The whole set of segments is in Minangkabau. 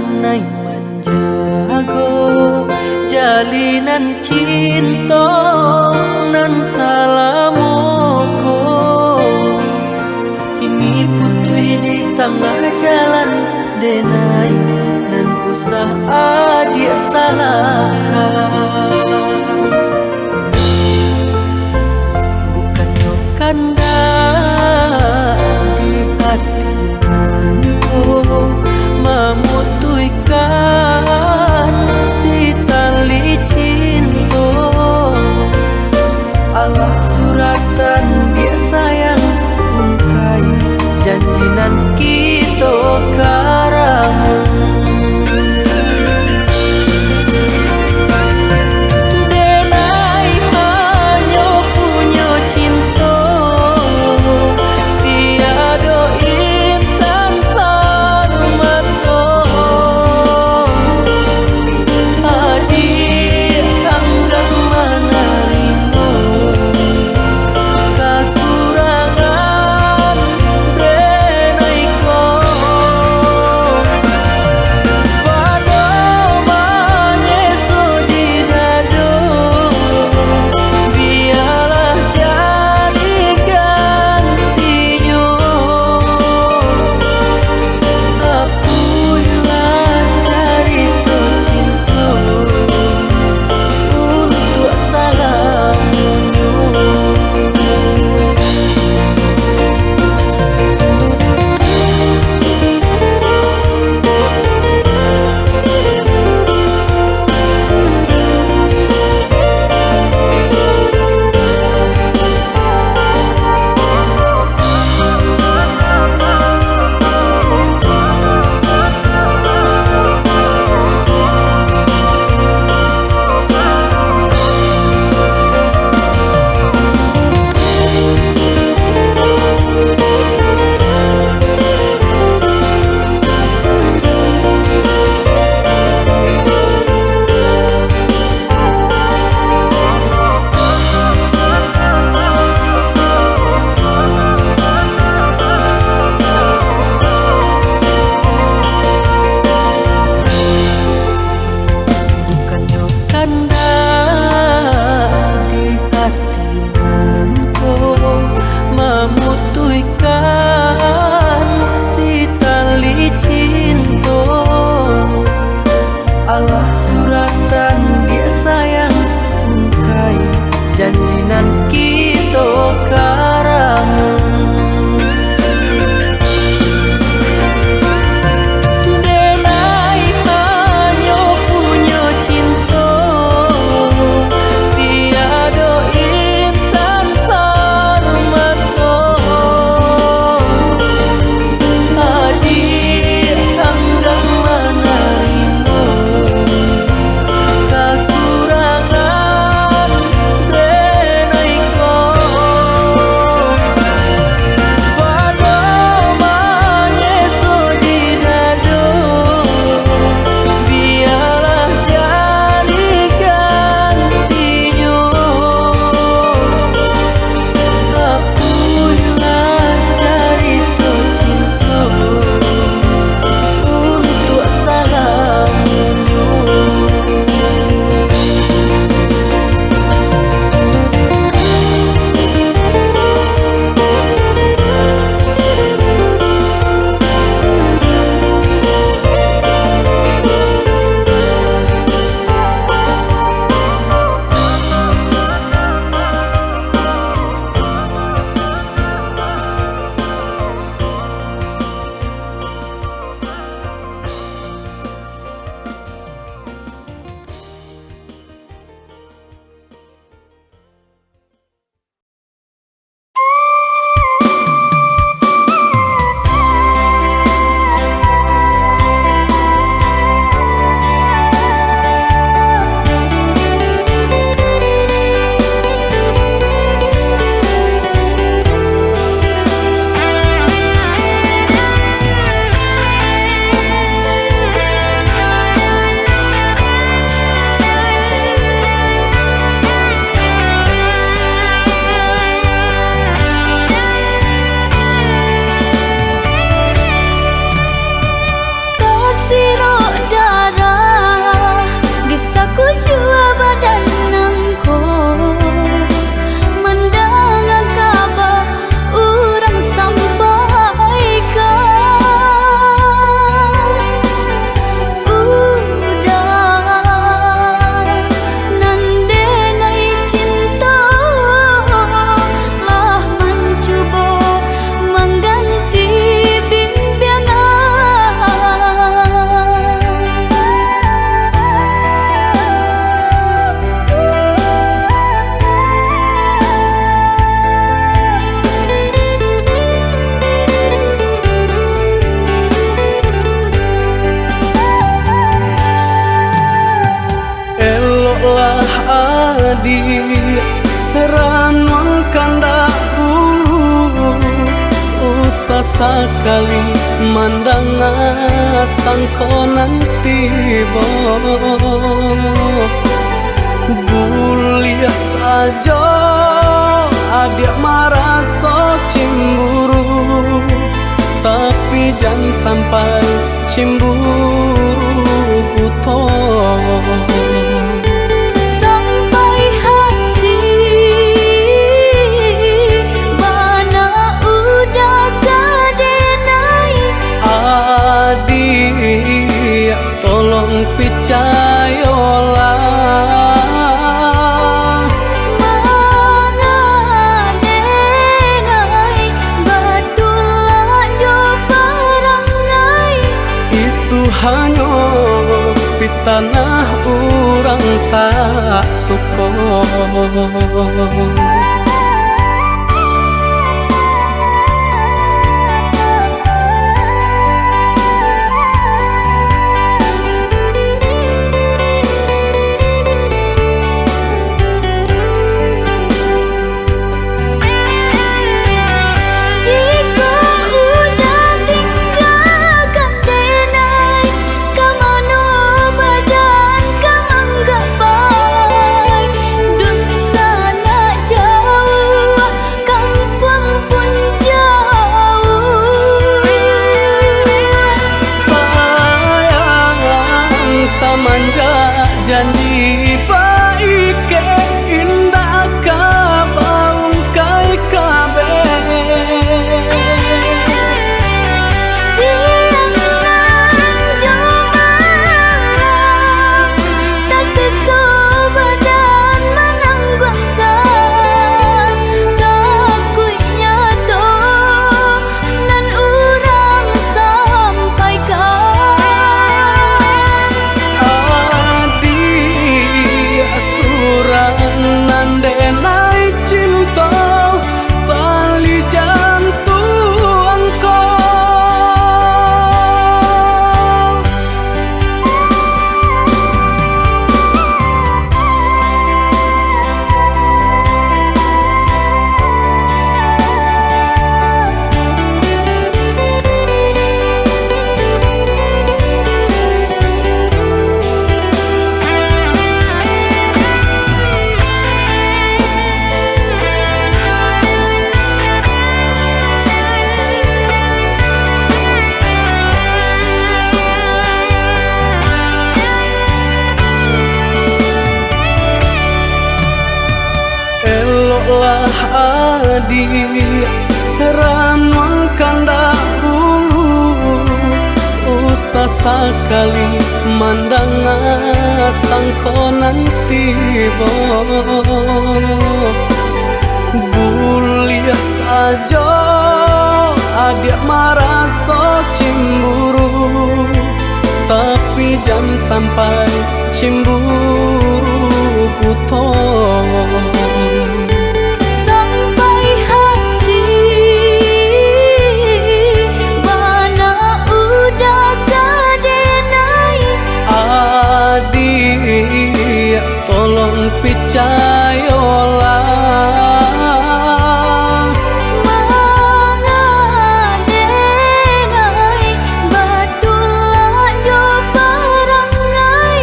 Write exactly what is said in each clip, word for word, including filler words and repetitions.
Nai manjago jalinan cinto nan salamo ko. Kini putuih di tangah jalan, denai nan usah adiak salahkan. Bukannyo kandak di hati nan ko mamutuihkan si tali cinto. Alah suratan diak sayang, ungkai janji nan kito karamu. Ranuang kandak bulu, usah sakali mandanga sangko nan tibo. Buliah sajo adiak maraso cimburu, tapi jan sampai cimburu buto. Sampai hati bana udah ka denai. Adiak, tolong picayolah. Manga denai, batulak jo parangai. Itu hanyo pitanah urang tak suko. Jikok udah tinggakan denai, ka mano badan ka manggapai? Dunsanak jauah, kampuang pun jauah. Sayang, samanjak janji baikek, indak ka baungkai kabeh. Siang nan jo malam, taseso badan manangguangkan. Takuiknyo tu nan urang sampaikan. Adiak surang nan denai cinto, tali jantuang ko. Eloklah adiak, ranuang kandak bulu, usah sakali mandanga sangko nan tibo. Buliah sajo adiak maraso cimburu, tapi jan sampai cimburu buto. Sampai hati bana udah ka denai. Adiak, tolong picayolah. Manga denai, batulak jo parangai.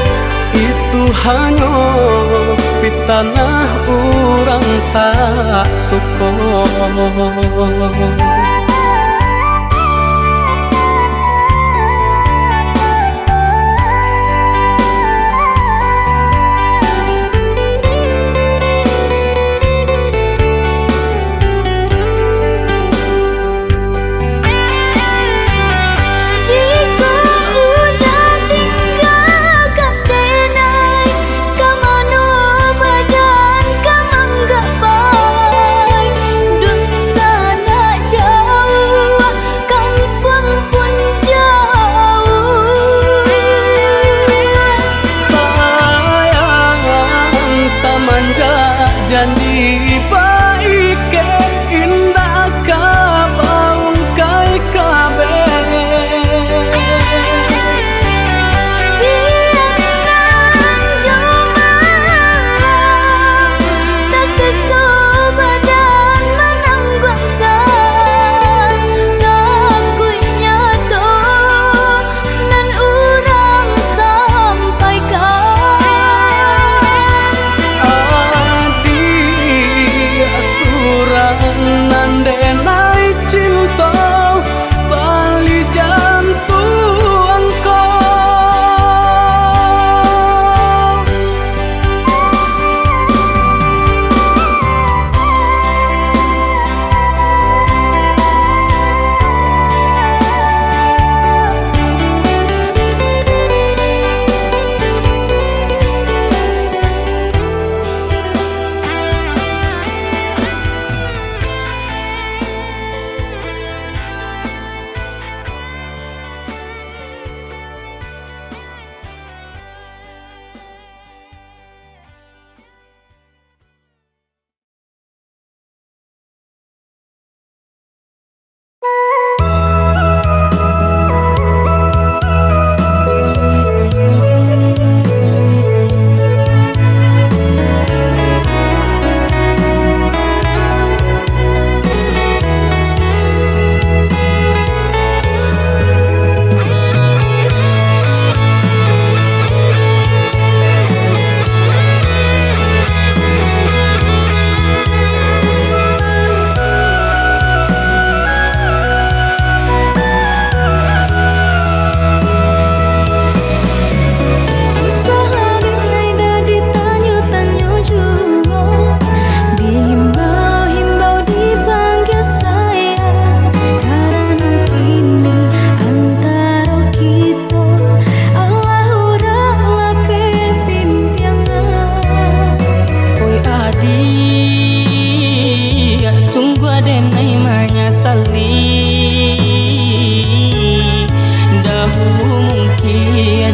Itu hanyo pitanah urang tak suko. Jikok udah tinggakan denai, ka mano badan ka manggapai? Dunsanak jauah, kampuang pun jauah. Sayang, samanjak janji baikek, indak ka baungkai kabeh. Siang nan jo malam,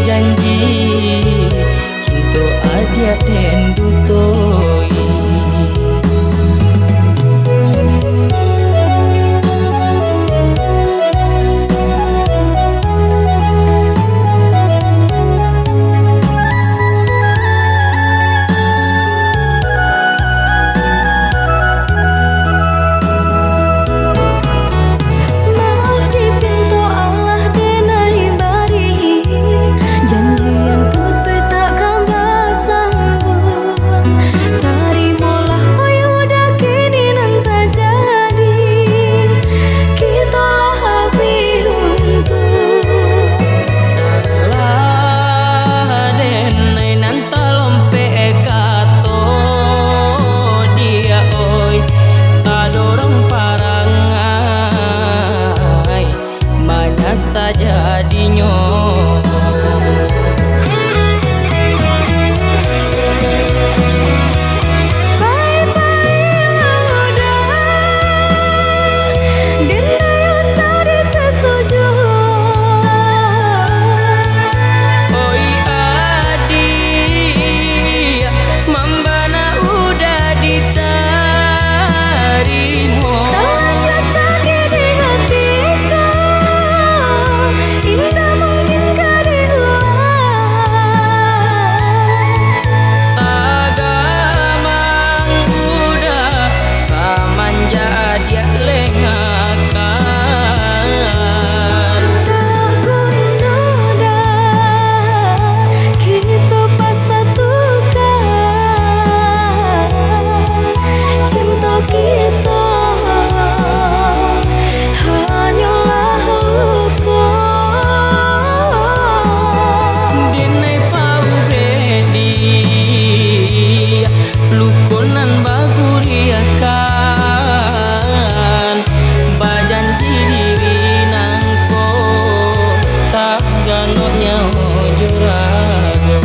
janji, cinto adiak den dutoi. Maaf dipinto Allah denai bari, janjian putuih takkan basambuang. Tarimolah, oi uda, kini nan tajadi, kito lah abih untuak. Salah denai nan talompek kato diak oi, tadorong parangai, manyasa jadinyo. Pai-pai lah uda, den ndak usah disasujuan. Oi adiak, mambana uda ditarimo. Talanjua sakik di hati ko, indak mungkin ka diulang. Agamang uda samanjak adiak lengakan. Indak guno doh kito pasatukan, cinto kito hanyolah luko. Dinai paubek di luko nan baguriakan, bajanji diri nangko saganok nyawo jo rago.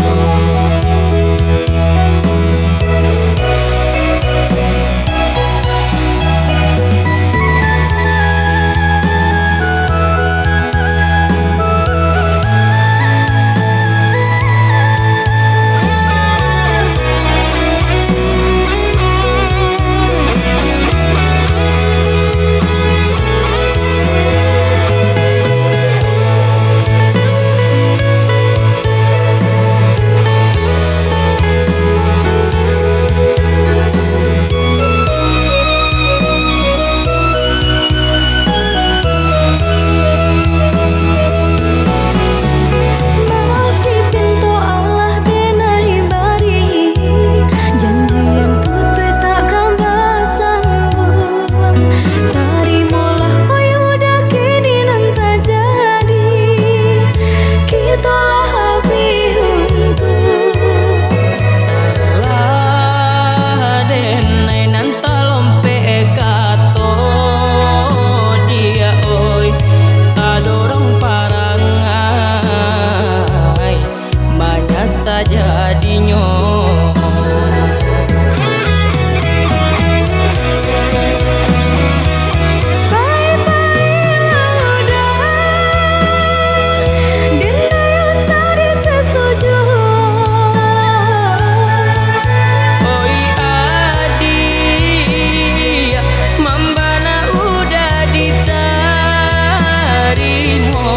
Maaf dipinto Allah denai bari, janjian putuih takkan basambuang. Tarimolah, oi uda, kini nan tajadi, kito lah abih untuak. Salah denai nan talompek kato diak oi, tadorong parangai, manyasa jadinyo. Pai-pai lah uda, den ndak usah disasujuan. Oi adiak, mambana uda ditarimo.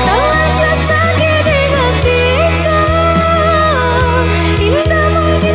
Talanjua sakik di hati ko, indak mungkin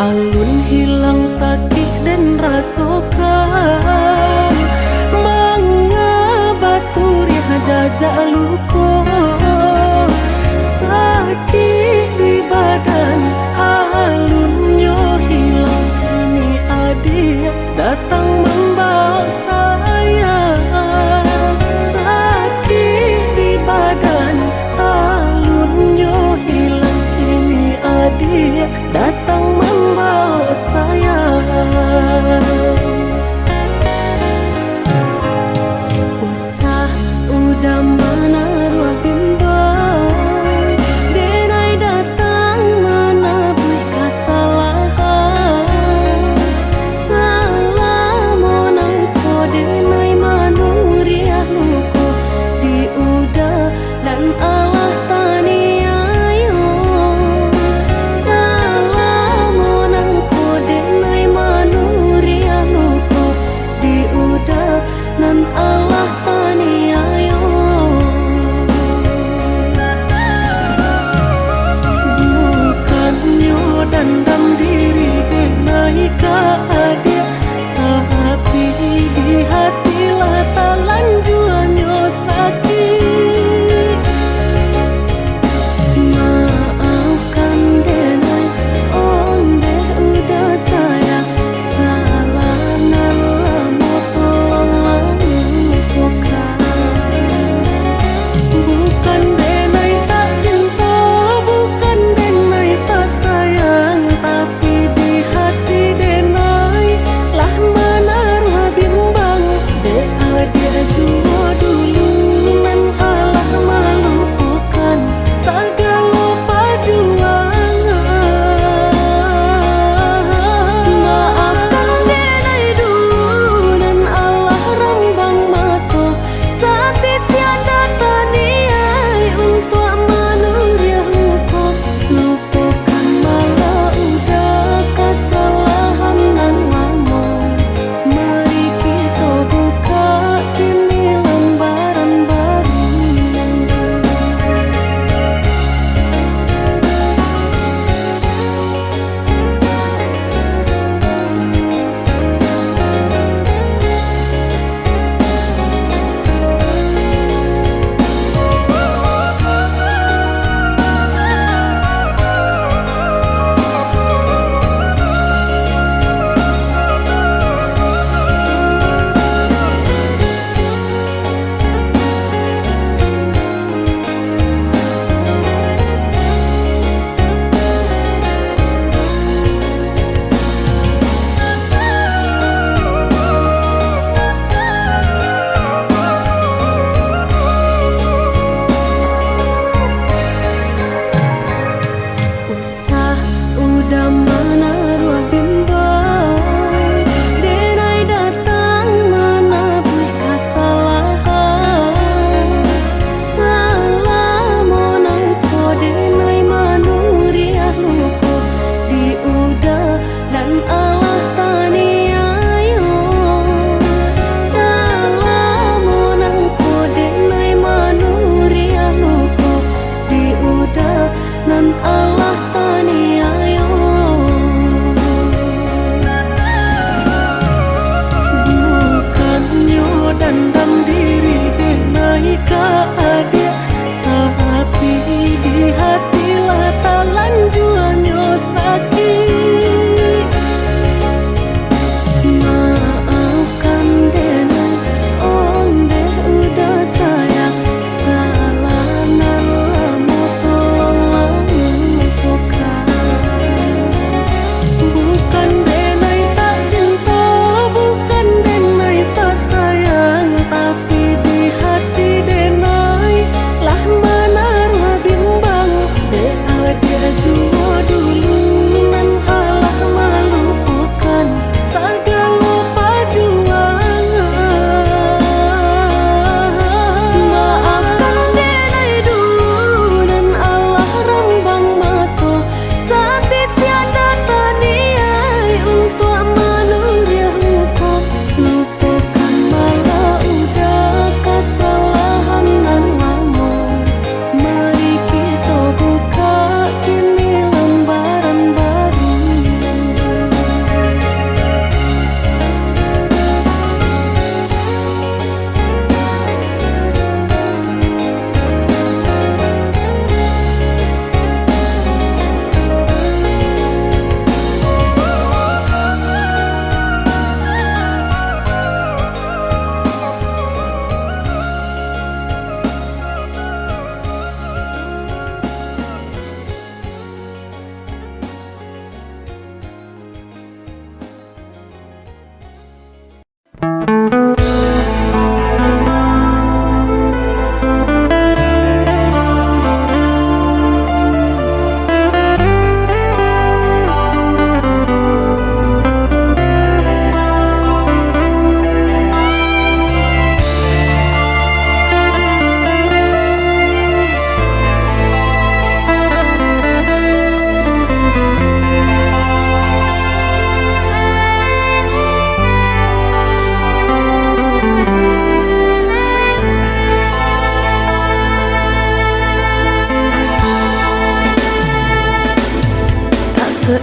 Alun hilang sakik den rasokan, manga baturiah jajak luko. Sakik di badan, alunnyo hilang, kini adiak datang mambaok sayang. Sakik di badan, alunnyo hilang, kini adiak datang mambaok sayang. Usah uda manaruah bimbang, denai datang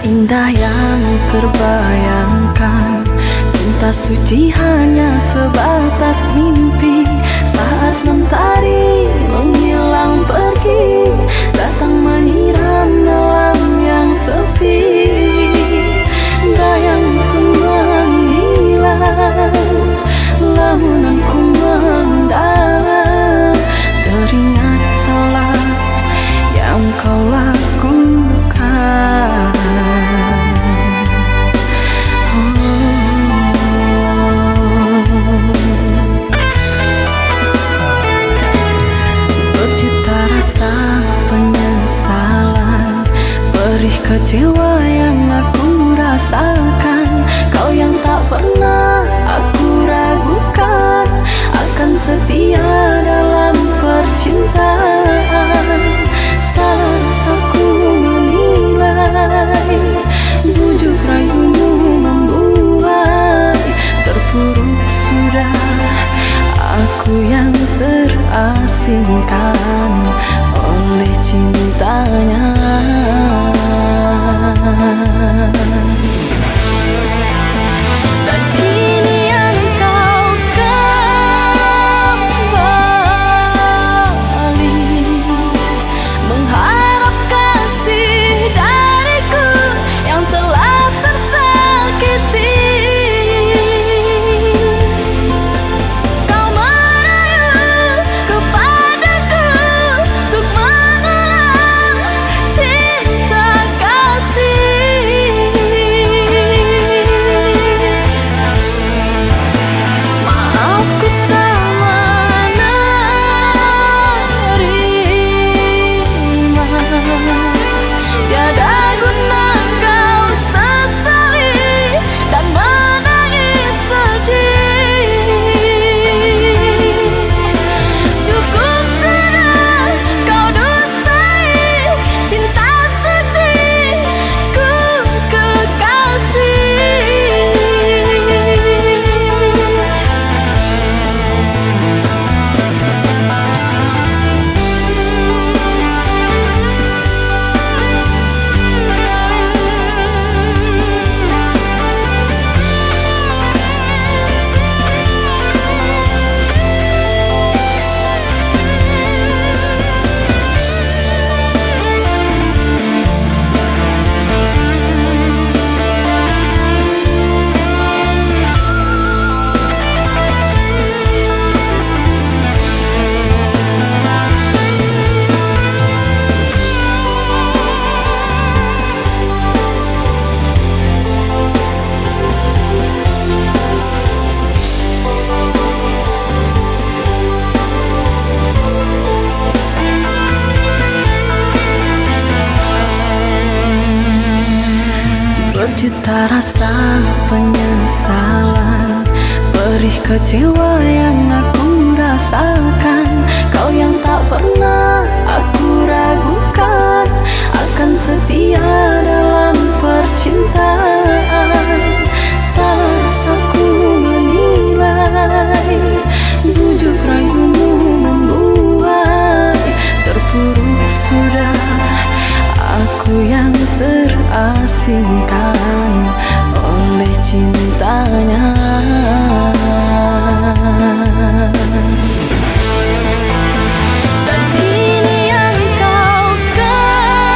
Indah yang terbayangkan, cinta suci hanya sebatas mimpi. Saat mentari menghilang pergi, datang menyiram malam yang sepi. Bayang pun menghilang, lamunan ku mendalam, teringat salah yang kau lakukan. Oh. Berjuta rasa penyesalan, perih kecewa yang aku rasakan. Kau yang tak pernah aku ragukan, akan setia dalam percintaan. Salah aku menilai, bujuk rayumu membuai, terpuruk sudah aku yang terasingkan oleh cintanya. Dan kini engkau kembali mengharap kasih dariku yang telah tersakiti. Kau merayu kepadaku untuk mengulang cinta kasih. Maaf, ku tak menerima. Tiada guna kau sesali dan menangis sedih. Cukup sudah kau dustai cinta suci ku, kekasih. Berjuta rasa penyesalan, perih kecewa yang aku rasakan. Kau yang tak pernah aku ragukan, akan setia dalam percintaan. Salah aku menilai, bujuk rayumu membuai, terpuruk sudah aku yang terasingkan oleh cintanya. Dan kini engkau kembali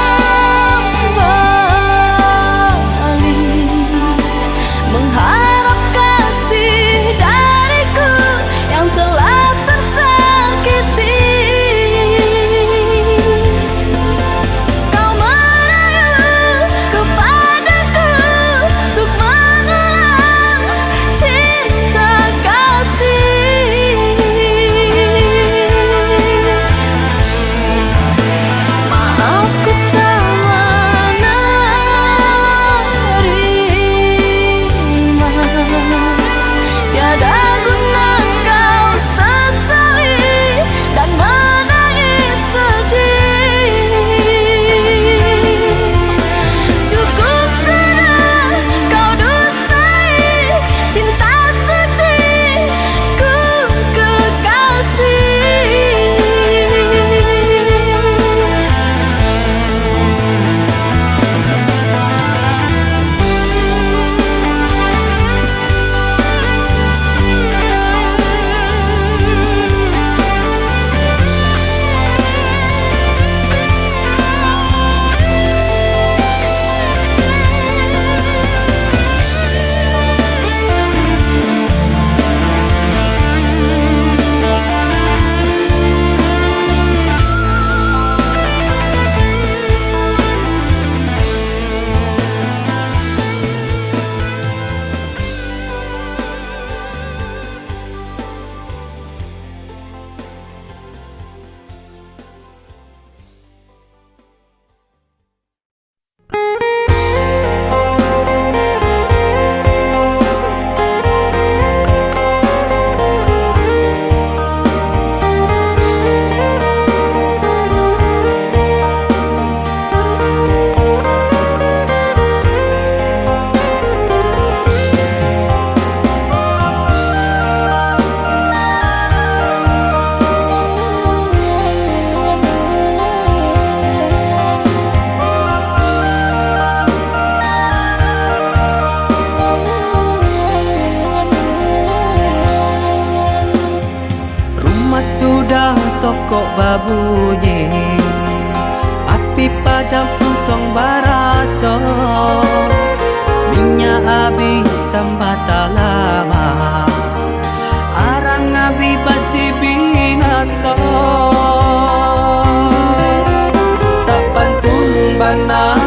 Kok babunyi, api padam untuang baraso, minyak abih sambah talama, arang abih basi binaso. Sapantun bana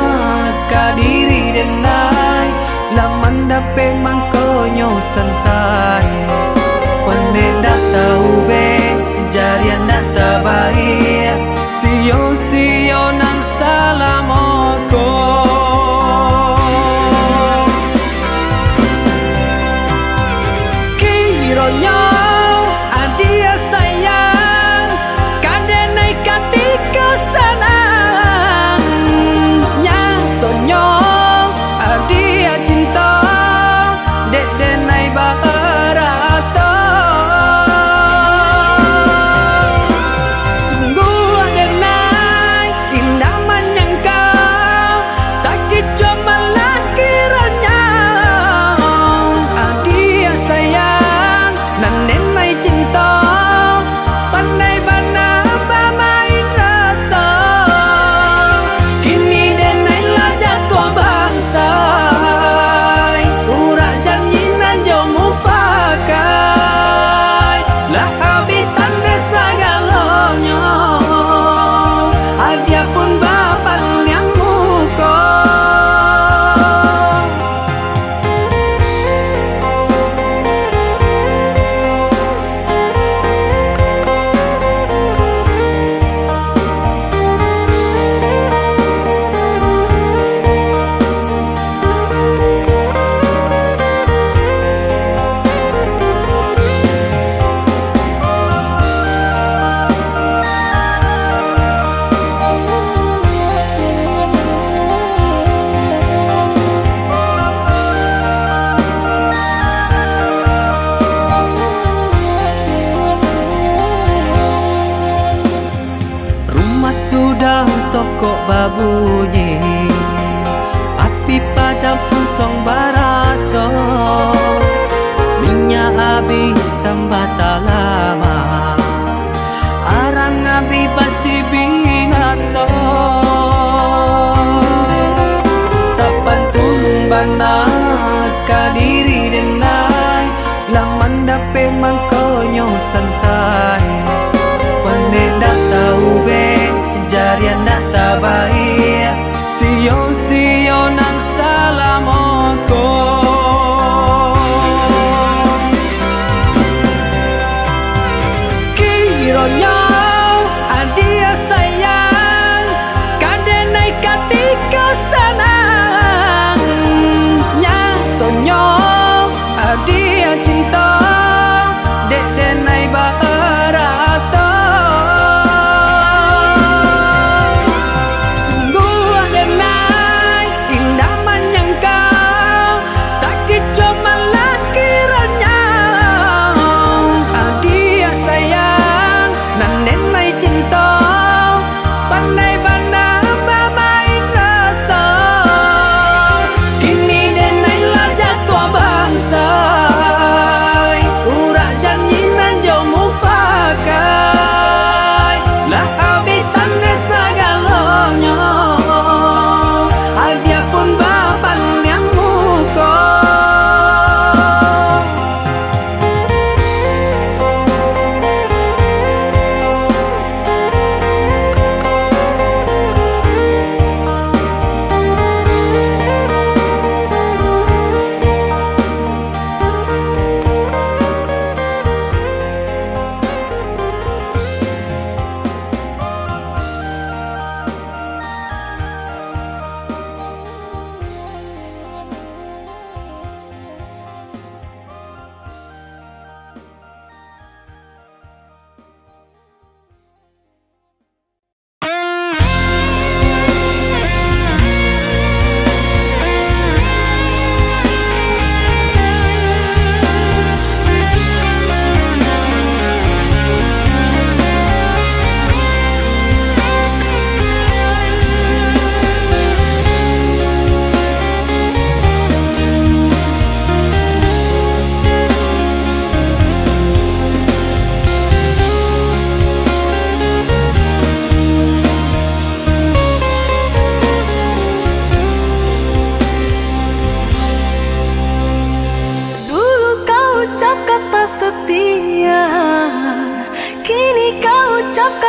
ka diri den ai, lah mandapek mangkonyo sansai. Pandai ndak taubek, jariah ndak tabaiak, sio-sio nan salamo ko. Kironyo adiak sayang, ka den ai katiko sanang. Nyatonyo adiak cinto, dek den ai barato. Sungguah den ai indak manyangka, takicuah malah kironyo. Adiak sayang, nan den ai cinto, pandai bana bamain raso. Kini den ai lah jatuah bansai, urak janji nan jo mupakai, lah abih tandai sagalonyo. Adiak pun bapaliang muko. Rumah sudah tokok babunyi, api padam untuang baraso, minyak abih sambah talama, arang abih basi binaso. Sapantun bana ka diri den ai, lah mandapek mangkonyo sansai. Pandai ndak taubek, jariah ndak tabaiak, sio-sio nan salamo ko. Kironyo adiak sayang, ka den ai katiko sanang. Nyatonyo adiak cinto, dek den ai ba-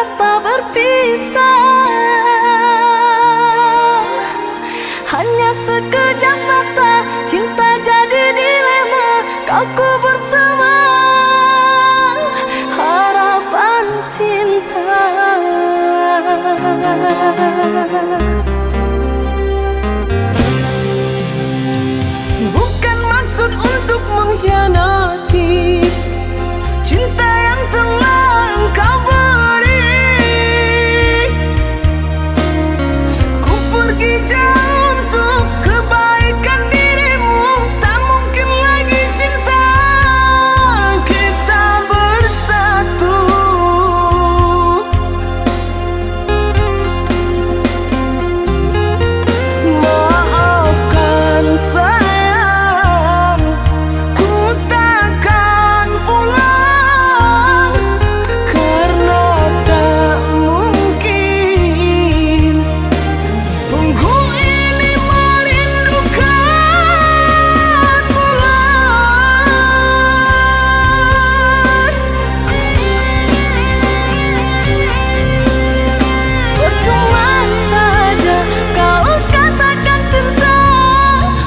Kata berpisah, hanya sekejap mata, cinta jadi dilema. Kau kubur semua harapan cinta. Bukan maksud untuk mengkhianati cinta yang telah engkau beri. Ku pergi jauh untuk kebaikan dirimu. Tak mungkin lagi cinta kita bersatu. Maafkan sayang, ku takkan pulang, karena tak mungkin. Tunggu ini merindukan bulan. Percuma saja kau katakan cinta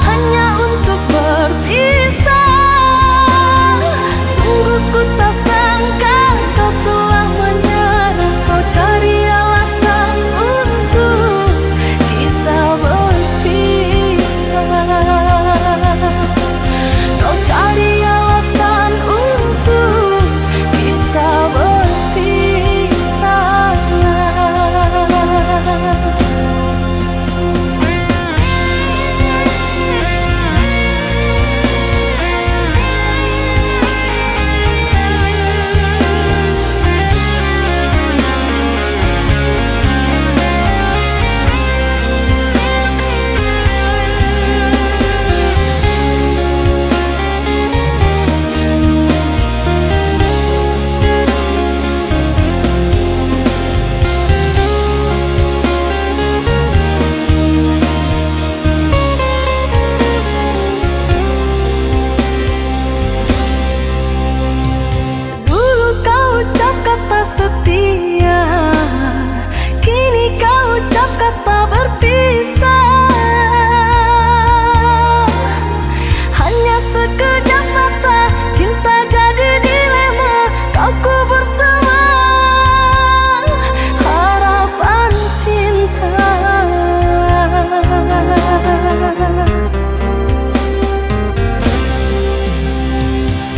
hanya untuk berpisah. Sungguh ku tak sangka kau telah menyerah. Kau cari alasan untuk kita berpisah. Kau cari alasan untuk kita berpisah. Dulu kau ucap kata setia, kini kau ucap kata berpisah. Hanya sekejap mata, cinta jadi dilema. Kau kubur semua harapan cinta.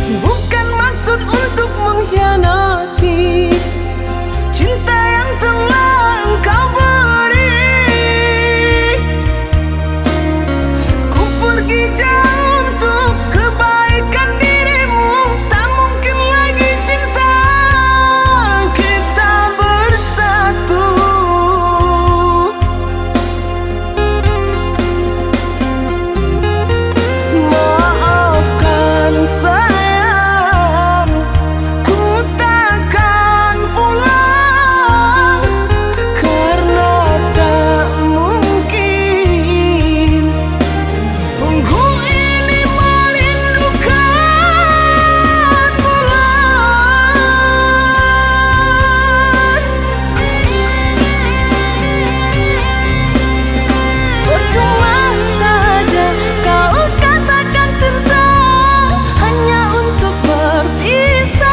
Bukan maksud untuk mengkhianati cinta yang telah engkau beri. Ku pergi jauh untuk kebaikan dirimu. Tak mungkin lagi cinta kita bersatu. Maafkan sayang, ku takkan pulang, karena tak mungkin. Tunggu ini merindukan bulan. Percuma saja kau katakan cinta hanya untuk berpisah.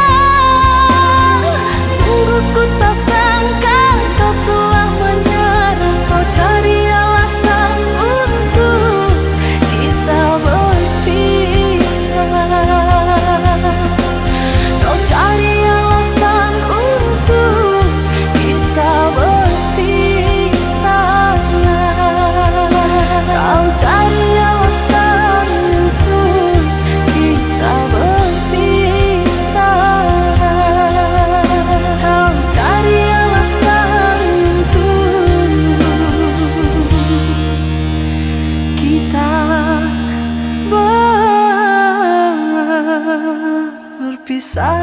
Sungguh ku tak sangka kau telah menyerah. Kau cari alasan untuk kita berpisah. Kau cari alasan untuk kita berpisah. Kau cari alasan untuk kita berpisah. Kau cari alasan untuk kita berpisah.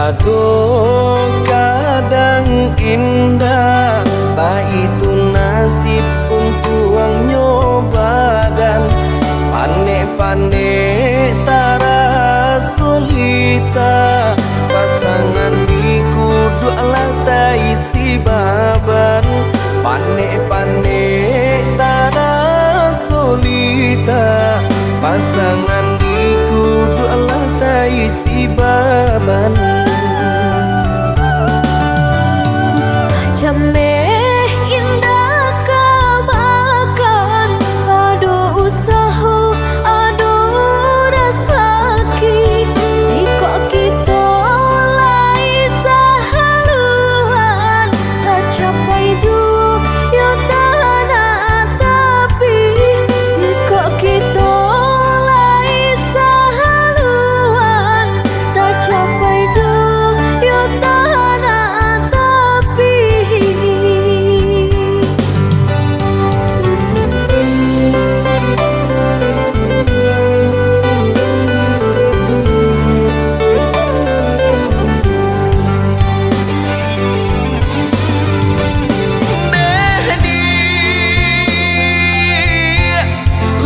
Ado kadang indak, baitu nasib untuangnyo badan. Panek-panek taraso lita, pasangan di kuduak lah taisi baban. Panek-panek taraso lita, pasangan di kuduak lah taisi baban. Usah jameh indak ka makan, ado usaho, ado rasaki. Jikok kito lai sahaluan, tacapai juo yo tanah tapi. Jikok kito lai sahaluan, tacapai juo yo tanah tapi. Deh di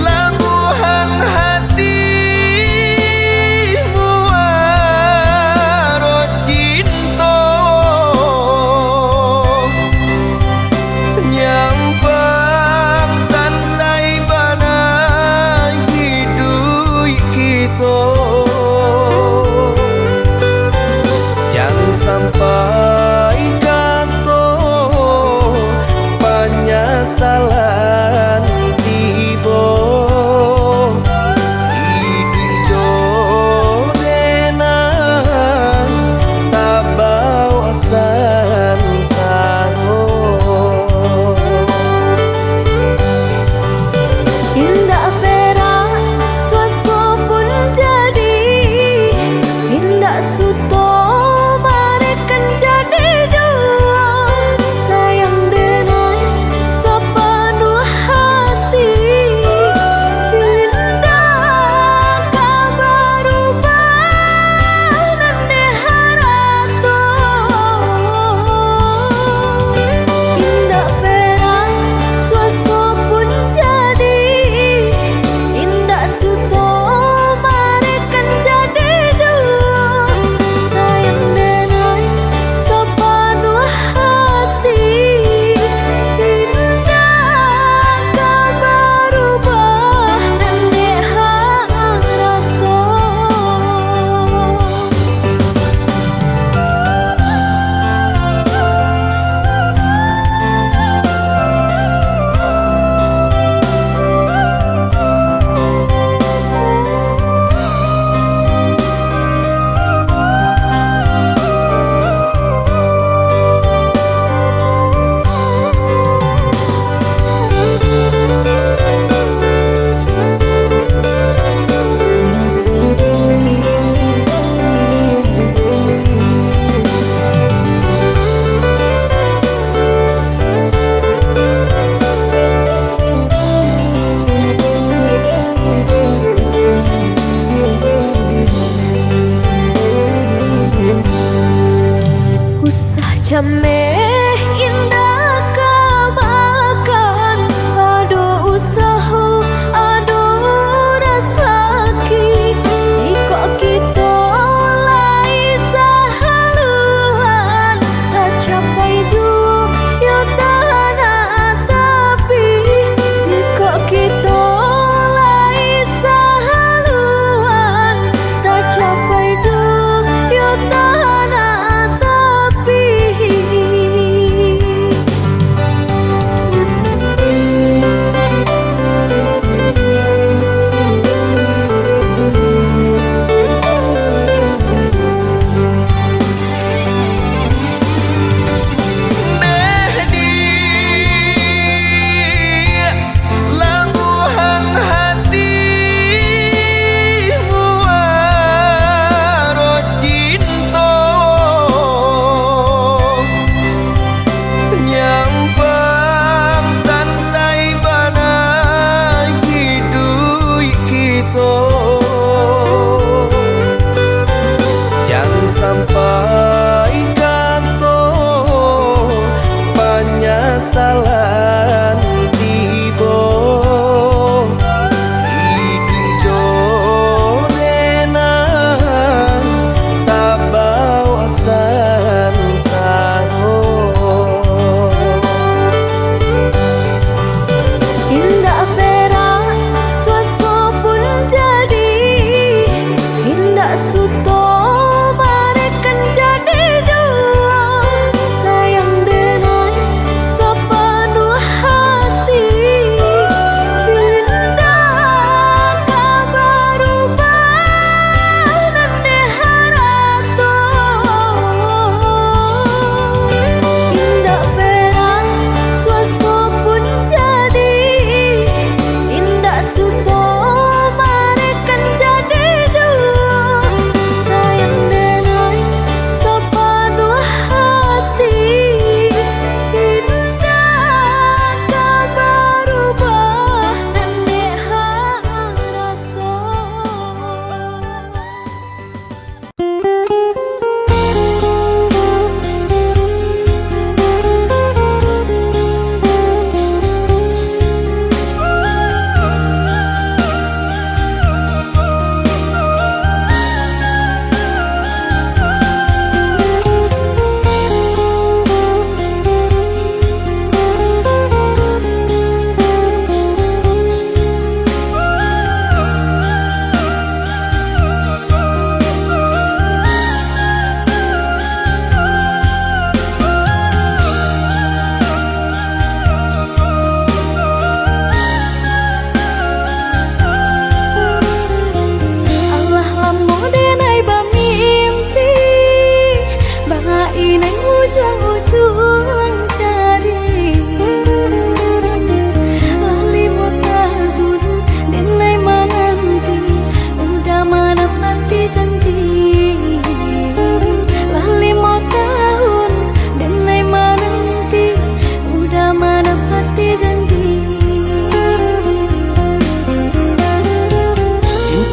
labuhan hati muaro cinto, nyampang sansai bana hiduik kito. Jan sampai kato panyasalan tibo, hiduik jo denai tabaok sansaro. Indak perak suaso pun jadi, indak suto mareken jadi juo. Sayang denai sapanuah hati, indak ka barubah nan dek harato. Indak perak suaso pun jadi, indak suto mareken jadi juo. Sayang denai sapanuah hati, indak ka barubah nan dek harato. Usah jameh indak ka makan, ado usaho, ado rasaki. Jikok kito lai sahaluan, tacapai juo yo tanah tapi. Jikok kito lai sahaluan, tacapai juo yo tanah tapi. Deh di labuhan hati muaro cinto, nyampang sansai bana hiduik kito. Jan sampai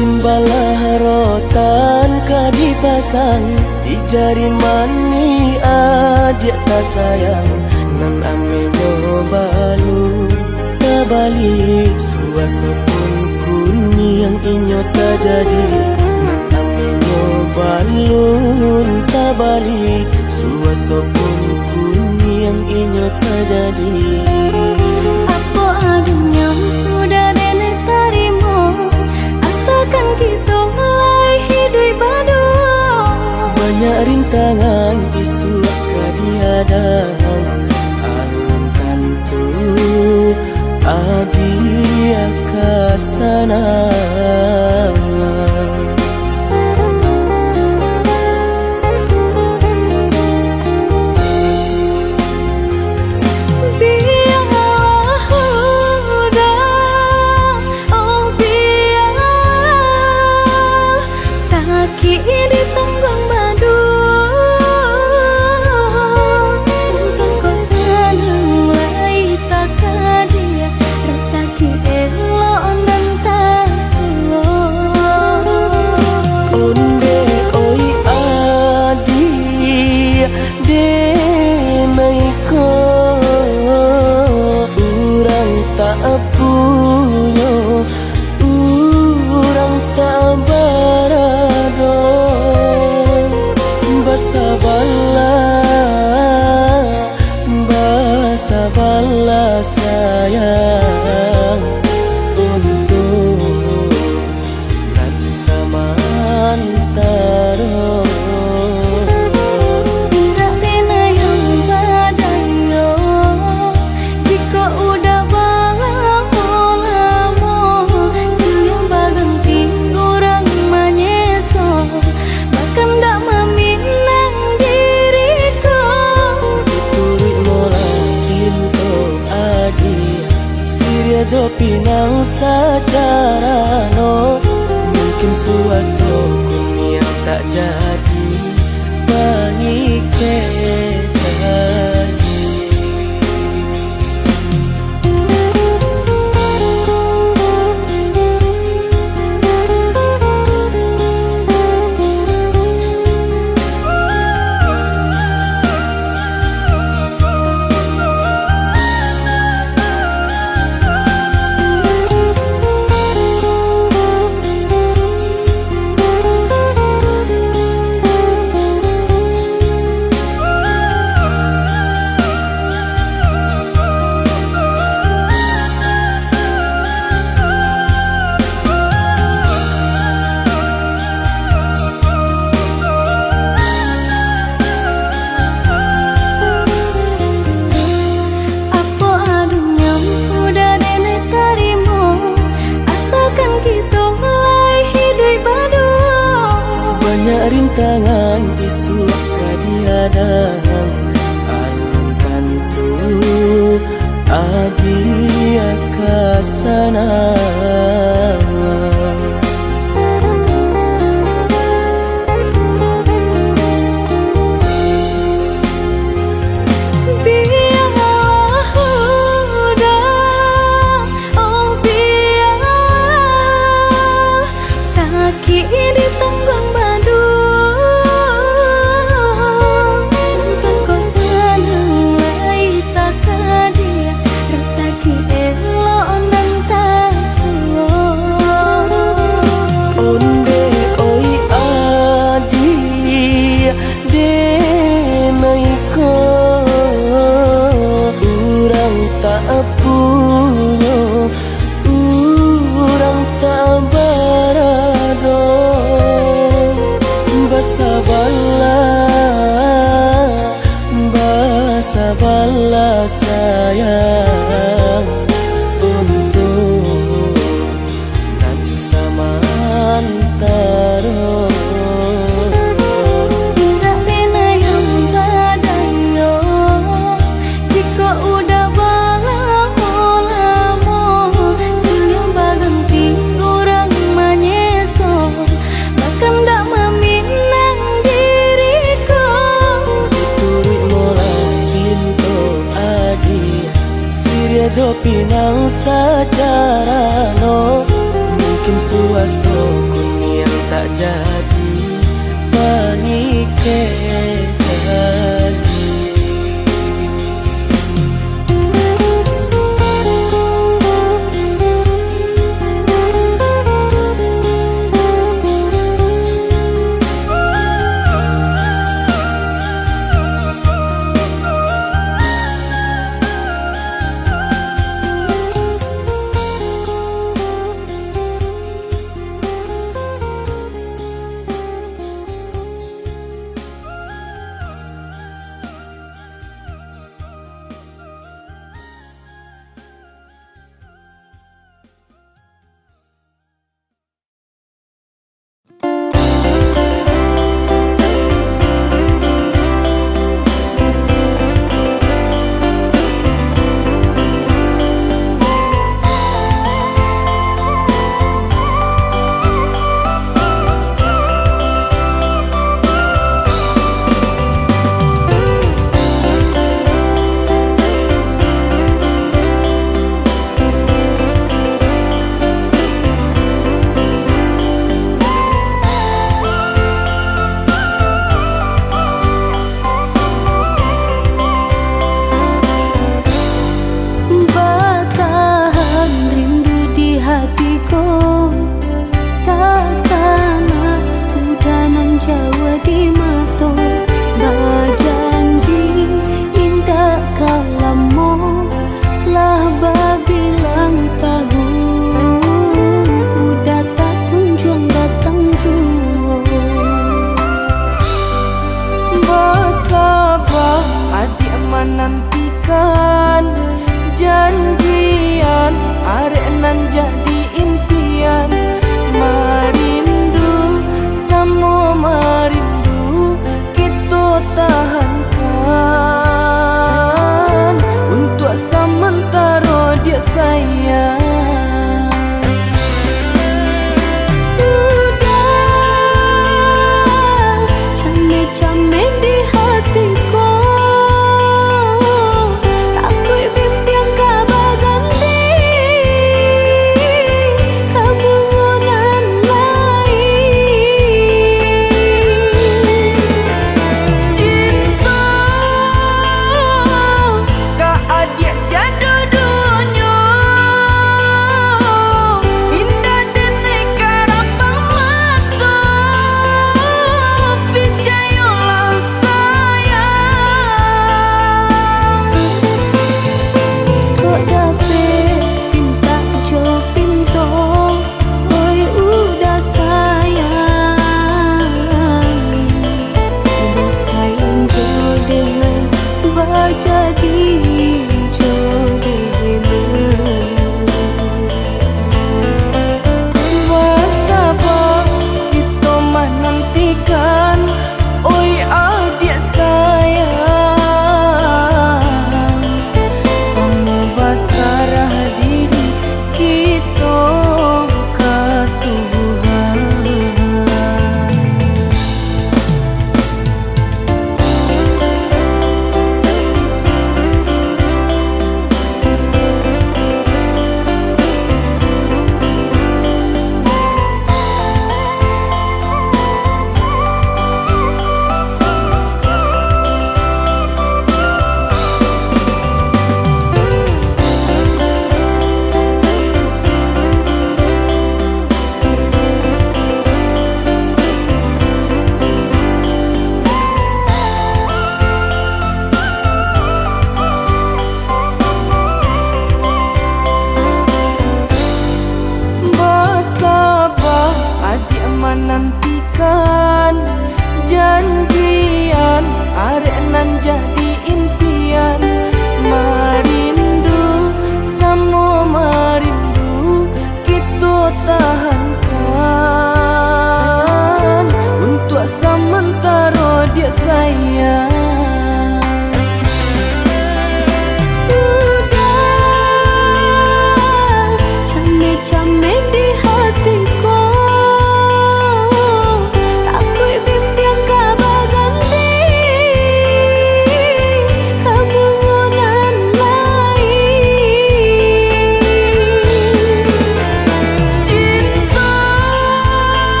Balah rotan ka dipasang di jari manih adiak tasayang, nan ameh nyo balun tabali, suaso pun kuniang inyo tajadi, nan ameh nyo balun tabali, suaso pun kuniang inyo tajadi. Apo aduh nyo udah denai tarimo, asakan kito lai hiduik baduo. Banyak rintangan isuak ka dihadang, alun tantu adiak ka sanang. Bialah udah, oh bialah, sakik ditangguang baduo. Untuang ko sanang lai takadiak, rasa Elok nan tasuo. Ondeh oi adiak, denai ko urang tak punyo, urang tak barado. Basabalah, basabalah sayang, untuak nan samantaro. Indak bana yang badayo, jikok udah balamo-lamo, siang baganti urang manyeso. Bakandak maminang diri ko. Dituruik molah pinto adiak, siriah jo pinang sacarano. Mungkin suaso kuniang tak jadi pangikek tadi. Apo aduh nyo udah denai tarimo, asalkan kito lai hiduik baduo. Banyak rintangan isuak ka dihadang, alun tantu adiak ka sanang. Bialah udah, oh bialah, sakik ditangguang baduo. Untuang ko sanang lai takadiak, rasa Elok nan tasuo. Ondeh oi adiak, denai ko urang tak punyo, urang tak barado. Basabalah, basabalah sayang, untuak nan samantaro. Indak bana yang badayo, jikok udah balamo-lamo, siang baganti urang manyeso. Bakandak maminang diri ko. Dituruik molah pinto adiak, siriah jo pinang sacarano. Mungkin suaso ko tak jadi mangikek janji.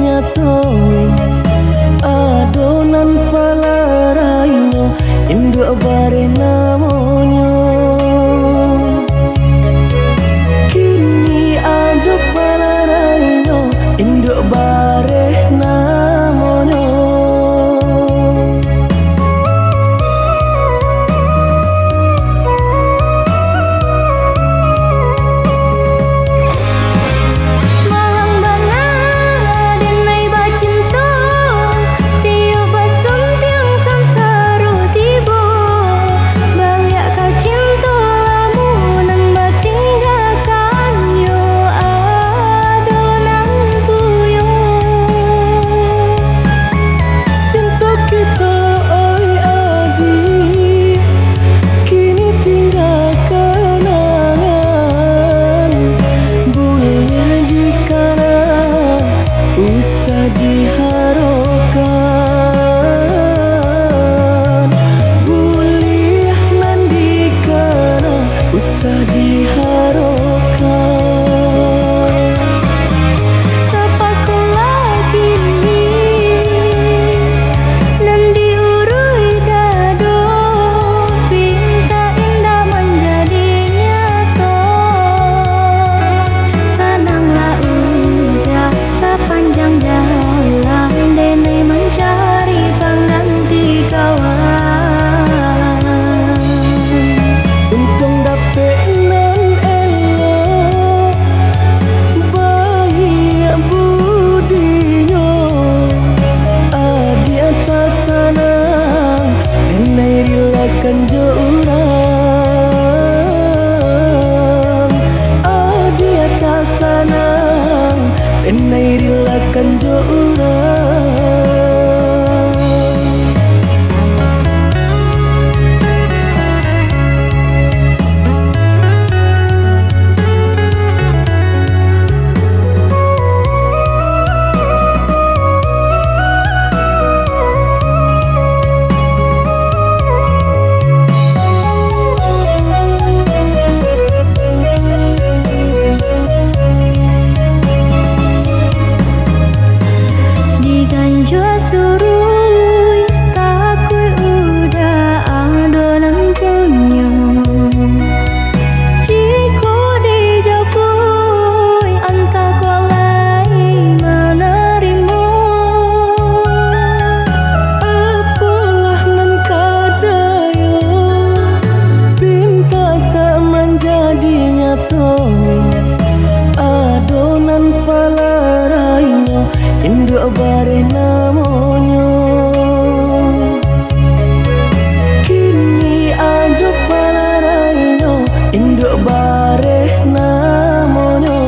nyato, ado nan palarainyo, induak bareh namonyo. Kini ado palarainyo, induak bareh namonyo. Malang bana denai bacinto, tiok basuntiang sansaro tibo. Baliak ka cinto lamo nan batinggakan yo ado nan punyo. Cinto kito, oi adi, kini tingga kanangan. Buliah dikana, usah diharokan. Buliah nan dikana, usah diharokan. Tapasolah kini nan diuruih dado, pinta indak manjadi nyato. Sananglah urang sapanjang jalan, denai mancari pangganti kawan. Untuang dapek nan elok, baiak budinyo, adiak tasanang, denai rilakan jo urang. Adiak tasanang, denai rilakan jo urang. Diganjua suruik, takuik udah ado nan punyo. Jikok dijapuik, antah kok lai manarimo. Apolah nan ka dayo, pinta tak manjadi nyato. Ado nan palarainyo, induak bareh namonyo. Kini ado palarainyo, induak bareh namonyo.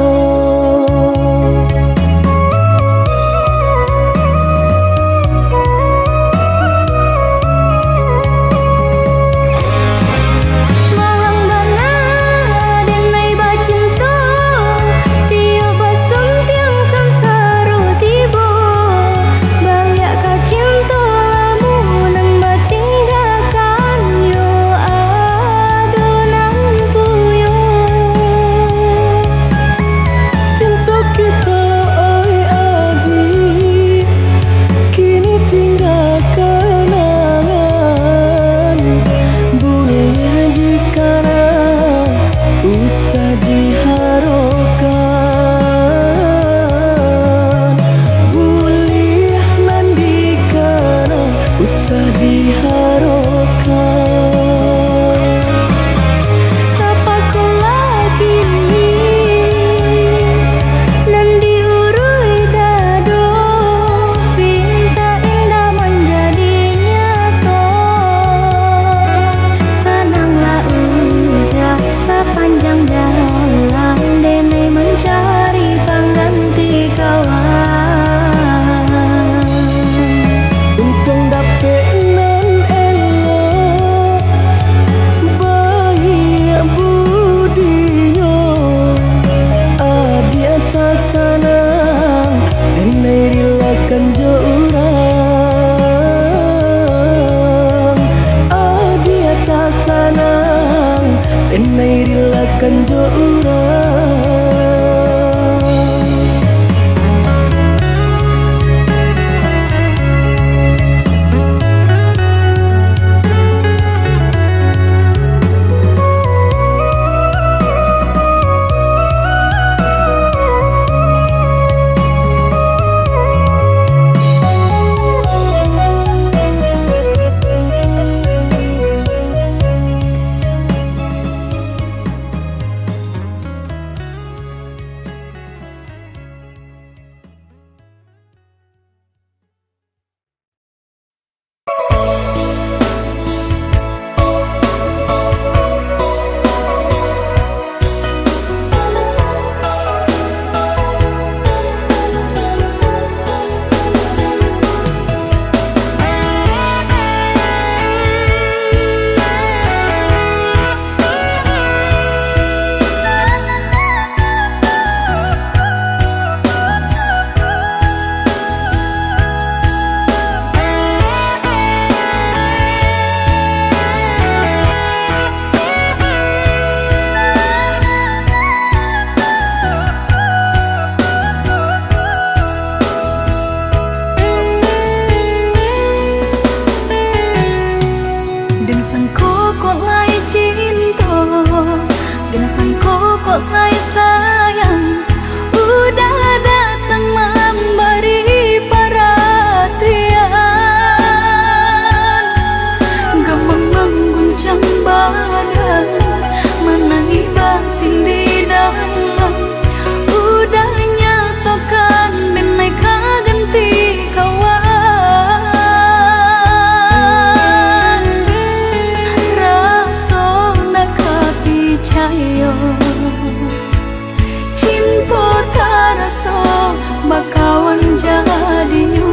Malang bana denai bacinto, tiok basuntiang sansaro tibo. bakawan jadinyo.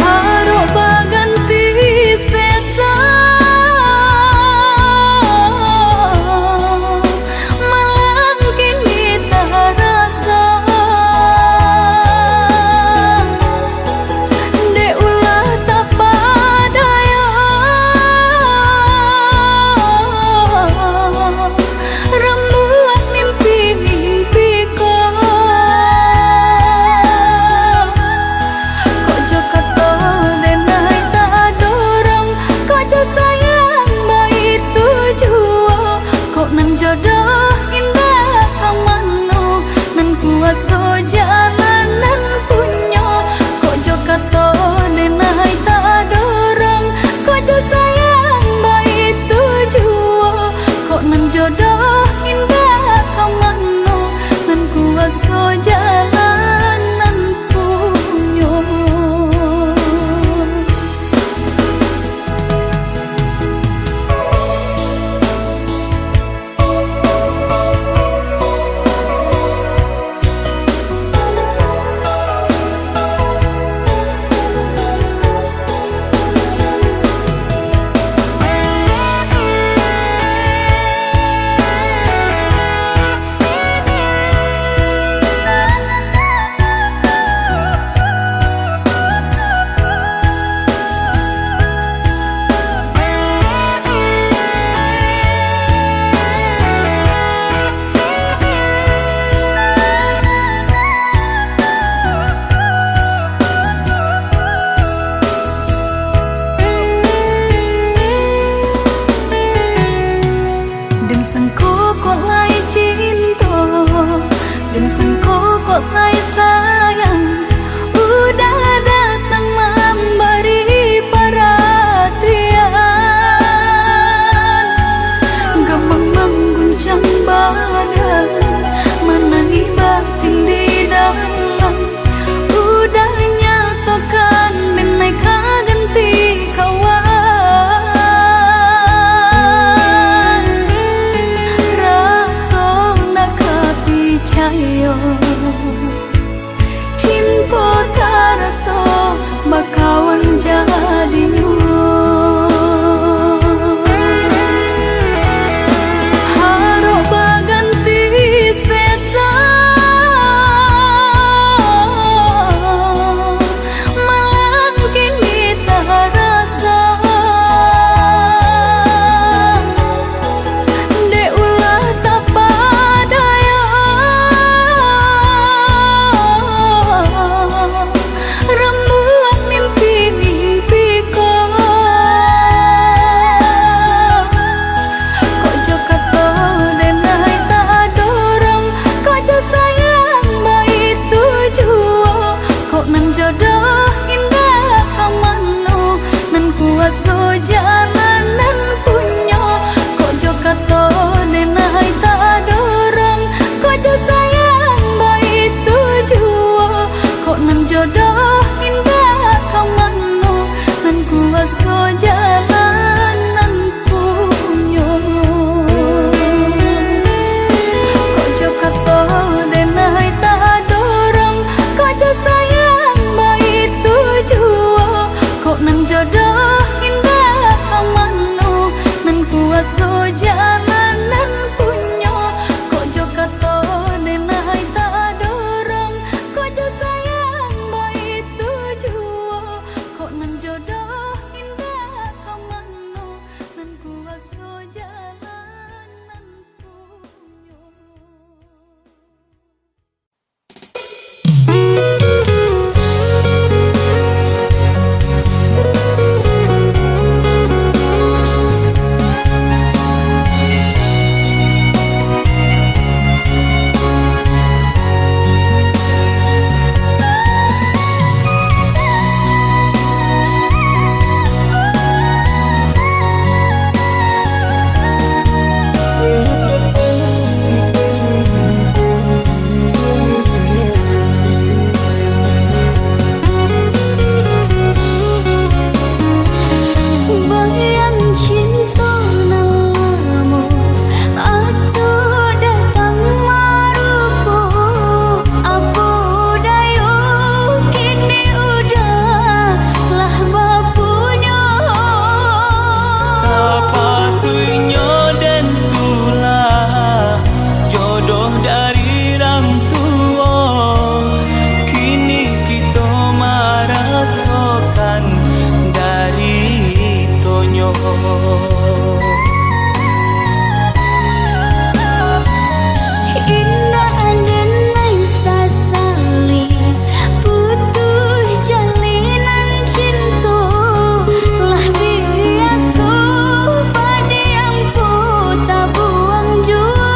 Harok baganti sesa, malang kini tarasa. Dek ulah tapadaya, rambuak mimpi dari rang tuo, kini kito marasokan dari itonyo. Indak den lai sasali, putuih jalinan cinto, lah biaso padiam ko tabuang juo.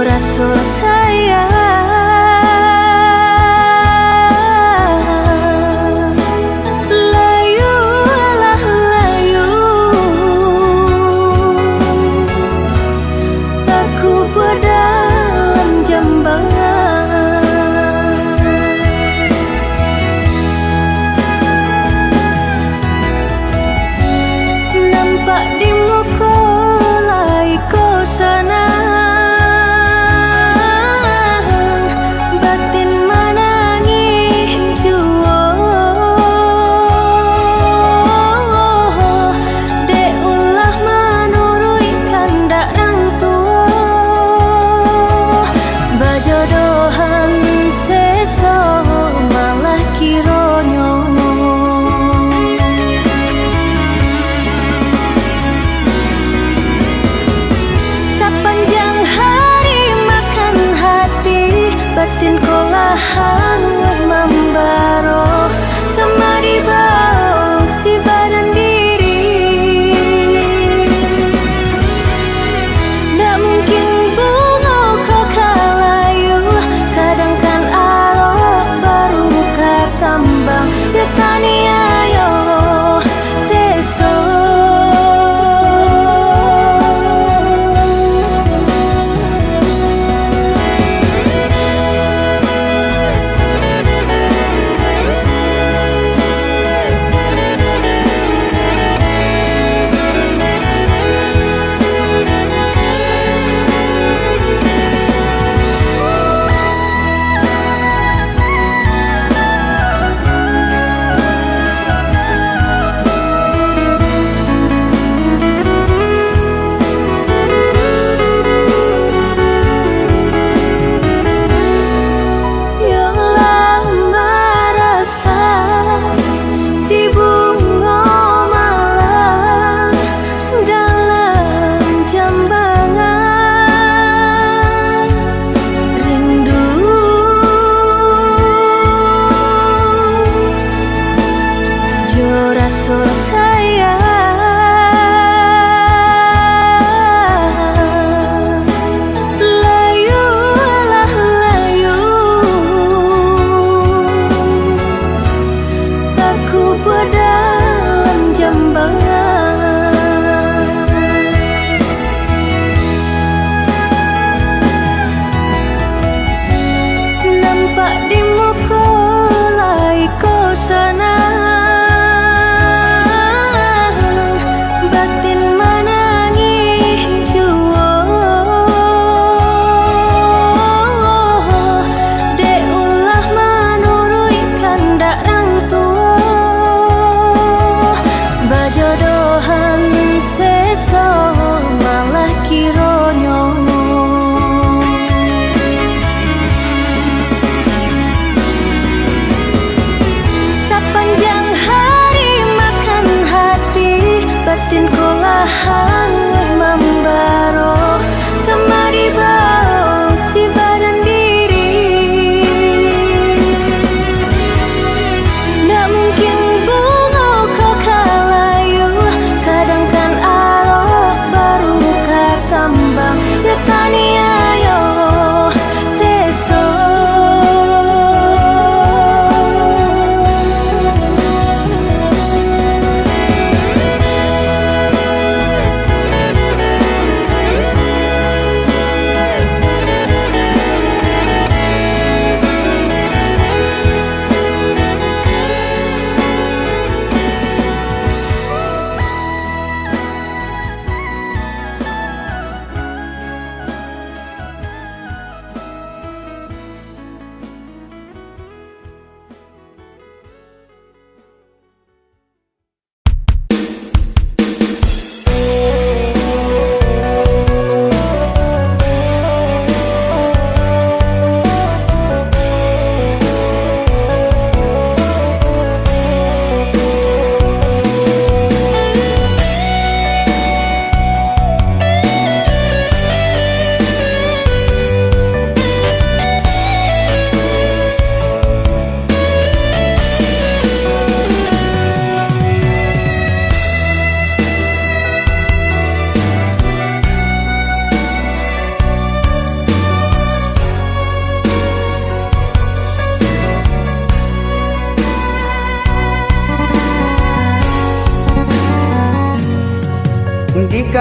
Raso sayang, layulah layu, takubua dalam jambangan. Nampak di muko lai ko sanang, batin manangih juo, dek ulah manuruik kandak nan tuo. Bajodohan seso malah kironyo. Sapanjang hari makan hati, batin ko lah hanguih mambaro. Kama dibao si badan diri. Ndak mungkin bungo ko ka layu, sadangkan arok baru ka kambang. Yo taniayo seso.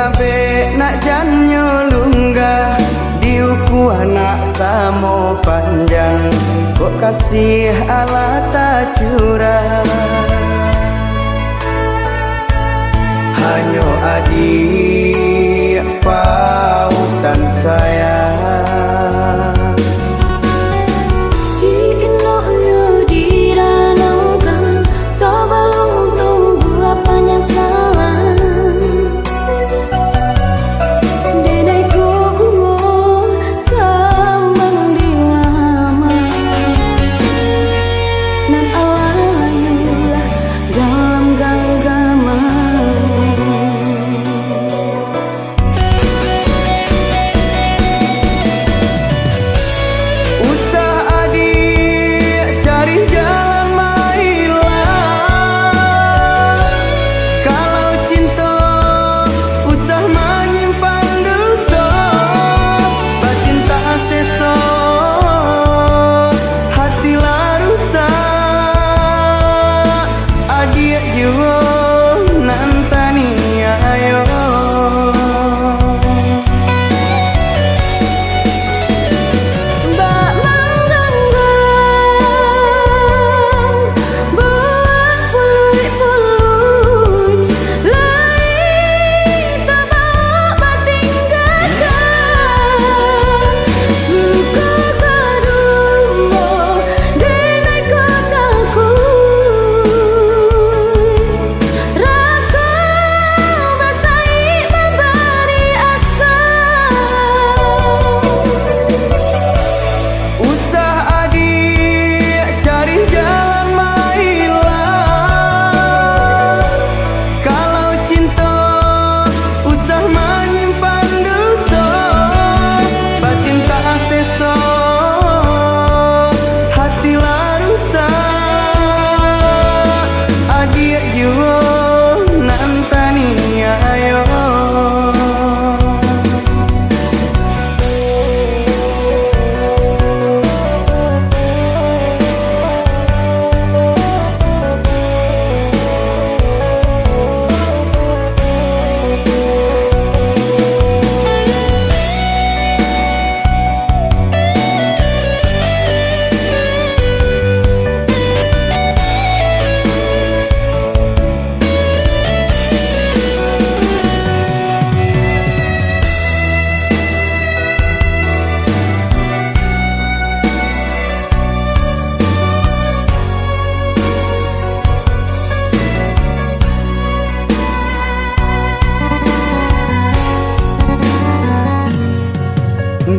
Abek nak jannyo lunggah, diukua nak samo panjang, kok kasih alah tacurah. Hanyo adiak pautan sayang. Di indoknyo diranangkan, sabalun tumbuah panyasalan. Denai ko bungo kambang di laman, nan alah layulah dalam ganggaman. Usah adiak cari jalan mailang. Kalau cinto usah manyimpan duto, batin tak seso, hati lah rusak. Adiak juo nan taniayo. Bak mangganggam buah puluik-puluik, lai tabak batinggakan. Luko ka dumbo, denai ko takuik. Raso basaik babari asa. Usah adiak cari jalan mailang. Kalau cinto usah manyimpan duto, batin tak seso, hati lah rusak. Adiak juo nan taniayo.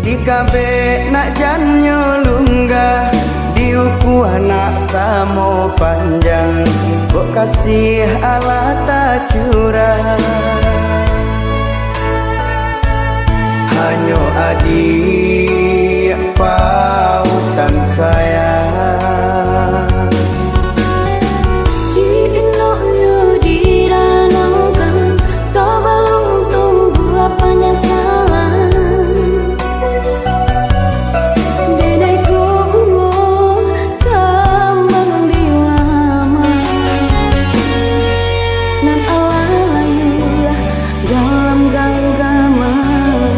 Dikabek nak jannyo lunggah, diukua nak samo panjang, kok kasih alah tacurah. Hanyo adiak pautan sayang. Di indoknyo diranangkan, sabalun tumbuah panyasalan. Denai ko bungo kambang di laman, nan alah layulah dalam ganggaman.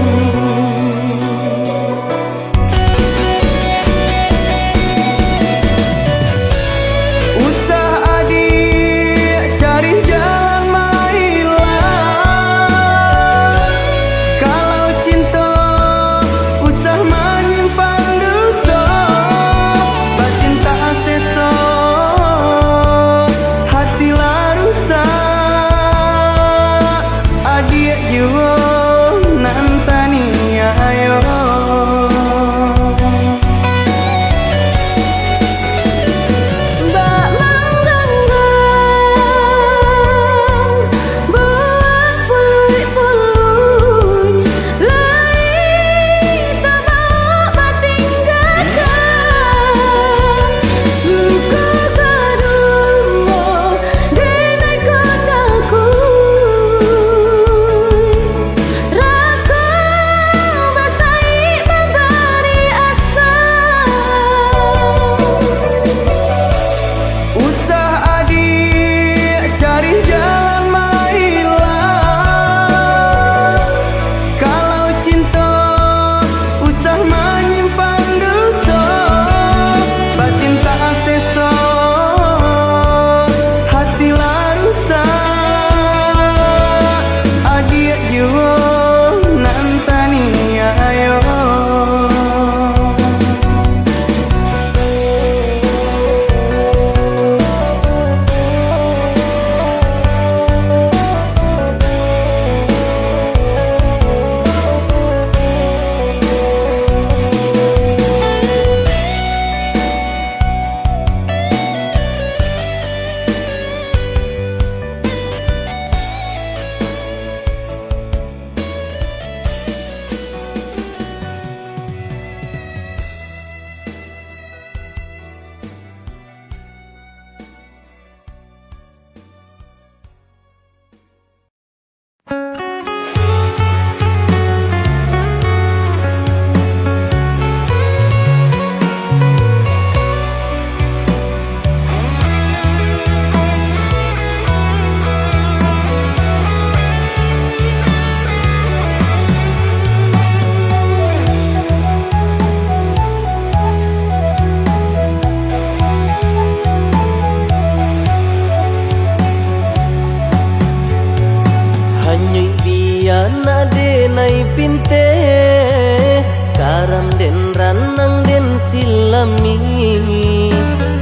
Tanang den silami,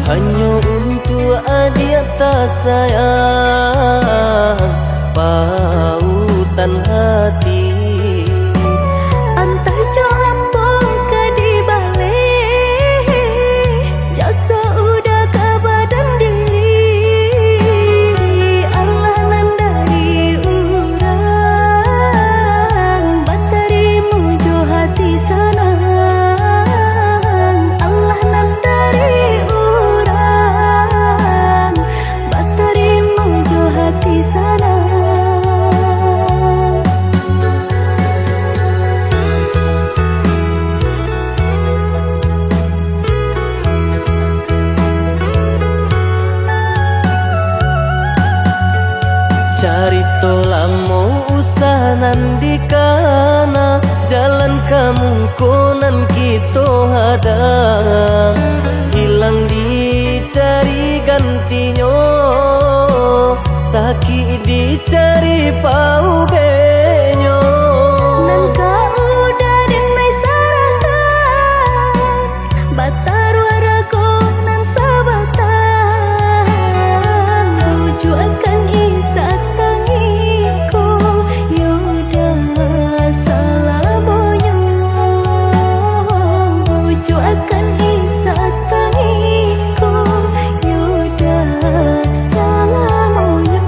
hanyo untuak adiak tasayang, pautan hati. Antah jo apo ka dibaleh, jaso uda ka badan diri. Alah nan dari urang, batarimo jo hati sanang. Alah nan dari urang, batarimo jo hati sanang. Carito lamo usah nan dikana, jalan ka muko nan kito hadang. Hilang dicari gantinyo, sakik dicari paubenyo. Nan ka uda den lai sarahkan, bataruah rago nan sabatang. Bujuakan Isa tangiko, yo dah salamonyo. Bujuakan Isa tangiko, yo dah salamonyo.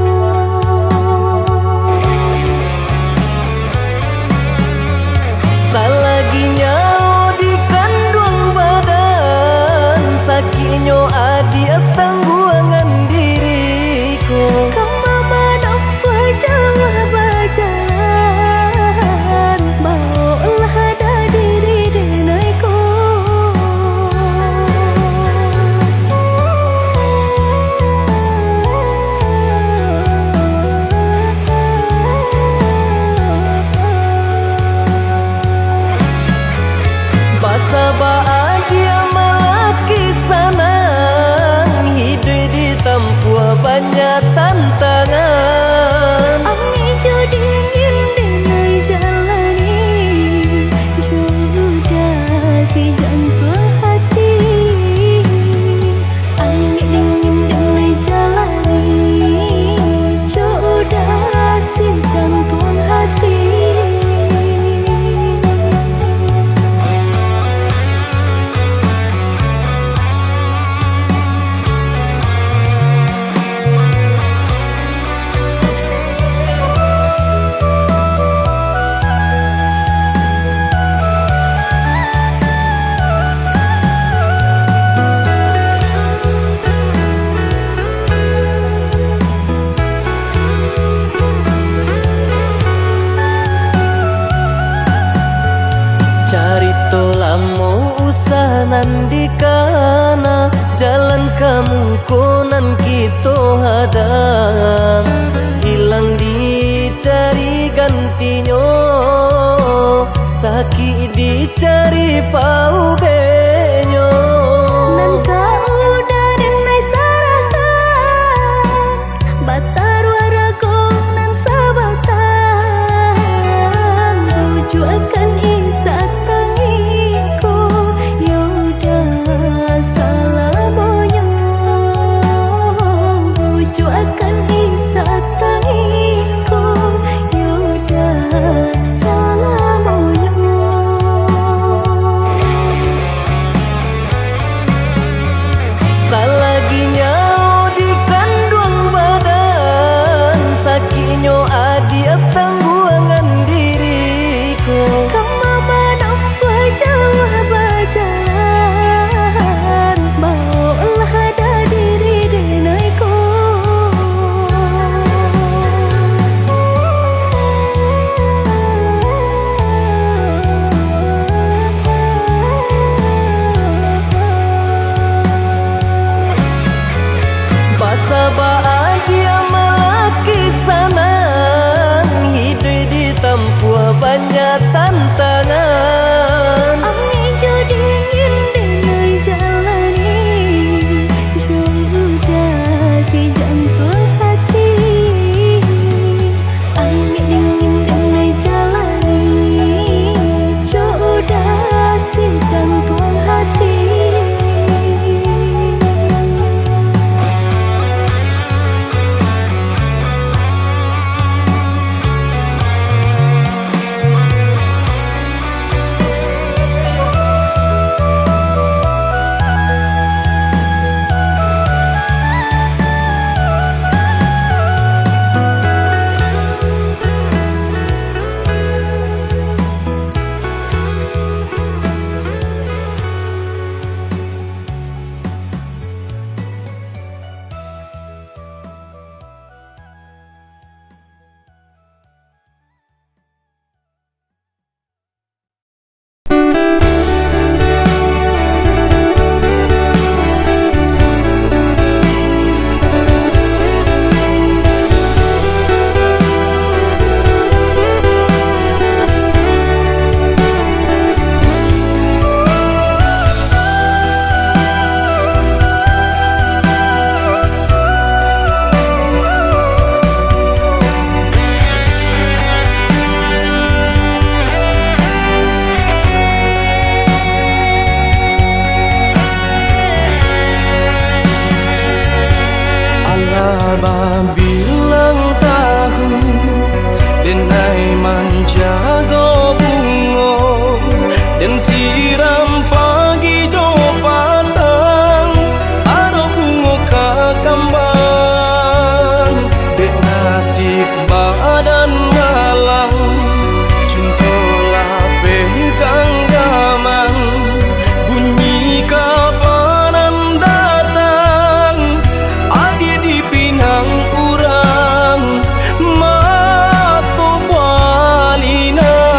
Salagi nyawo di kanduang badan, sakiknyo adiak tangguangan diri ko. Kama manampuah jauah bajalan, baoklah diri den ai ko. Basabaan dia malaki sanang, hiduik ditampuah banyak tantangan. Angin jo dingin den ai jalani, jo udah si jantuang hati. Angin dingin den ai jalani, jo udah si jantuang hati. Carito lamo usah nan dikana, jalan ka muko nan kito hadang. Hilang dicari gantinyo, sakik dicari paubenyo. Nan ka udah den ai sarahkan, bataruah rago nan sabatang. Bujuakan Isa tangiko, yo dah salamonyo. Bujuakan Isa tangiko, yo dah salamonyo. Den siram pagi jo patang, ado bungo ka kambang. Dek nasib badan malang, cinto lapeh ganggaman, bunyi kapanan datang. Adia dipinang urang, mato balinang.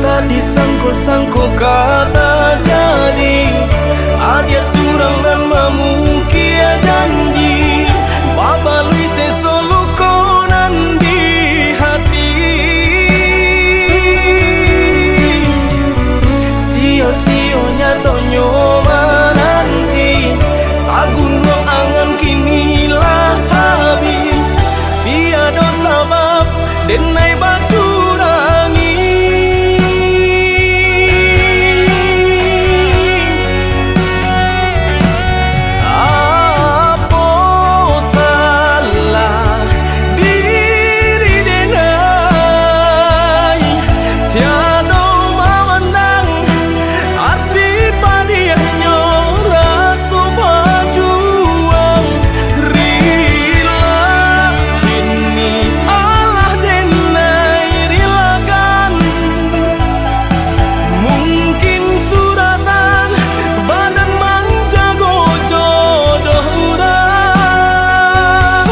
Tak disangko-sangko ka tajadi, adia surang nan mamukia janji, babalui seso luko nan di hati. Sio-sio nyatonyo mananti, sagunuang angan kini lah habih. Tiado sabab den ai bakurangi. Apo salah diri den ai, tiado mamandang arti padiahnyo raso bajuang. Rila kini alah den ai rilakan. Mungkin suratan badan manjago jodoh urang,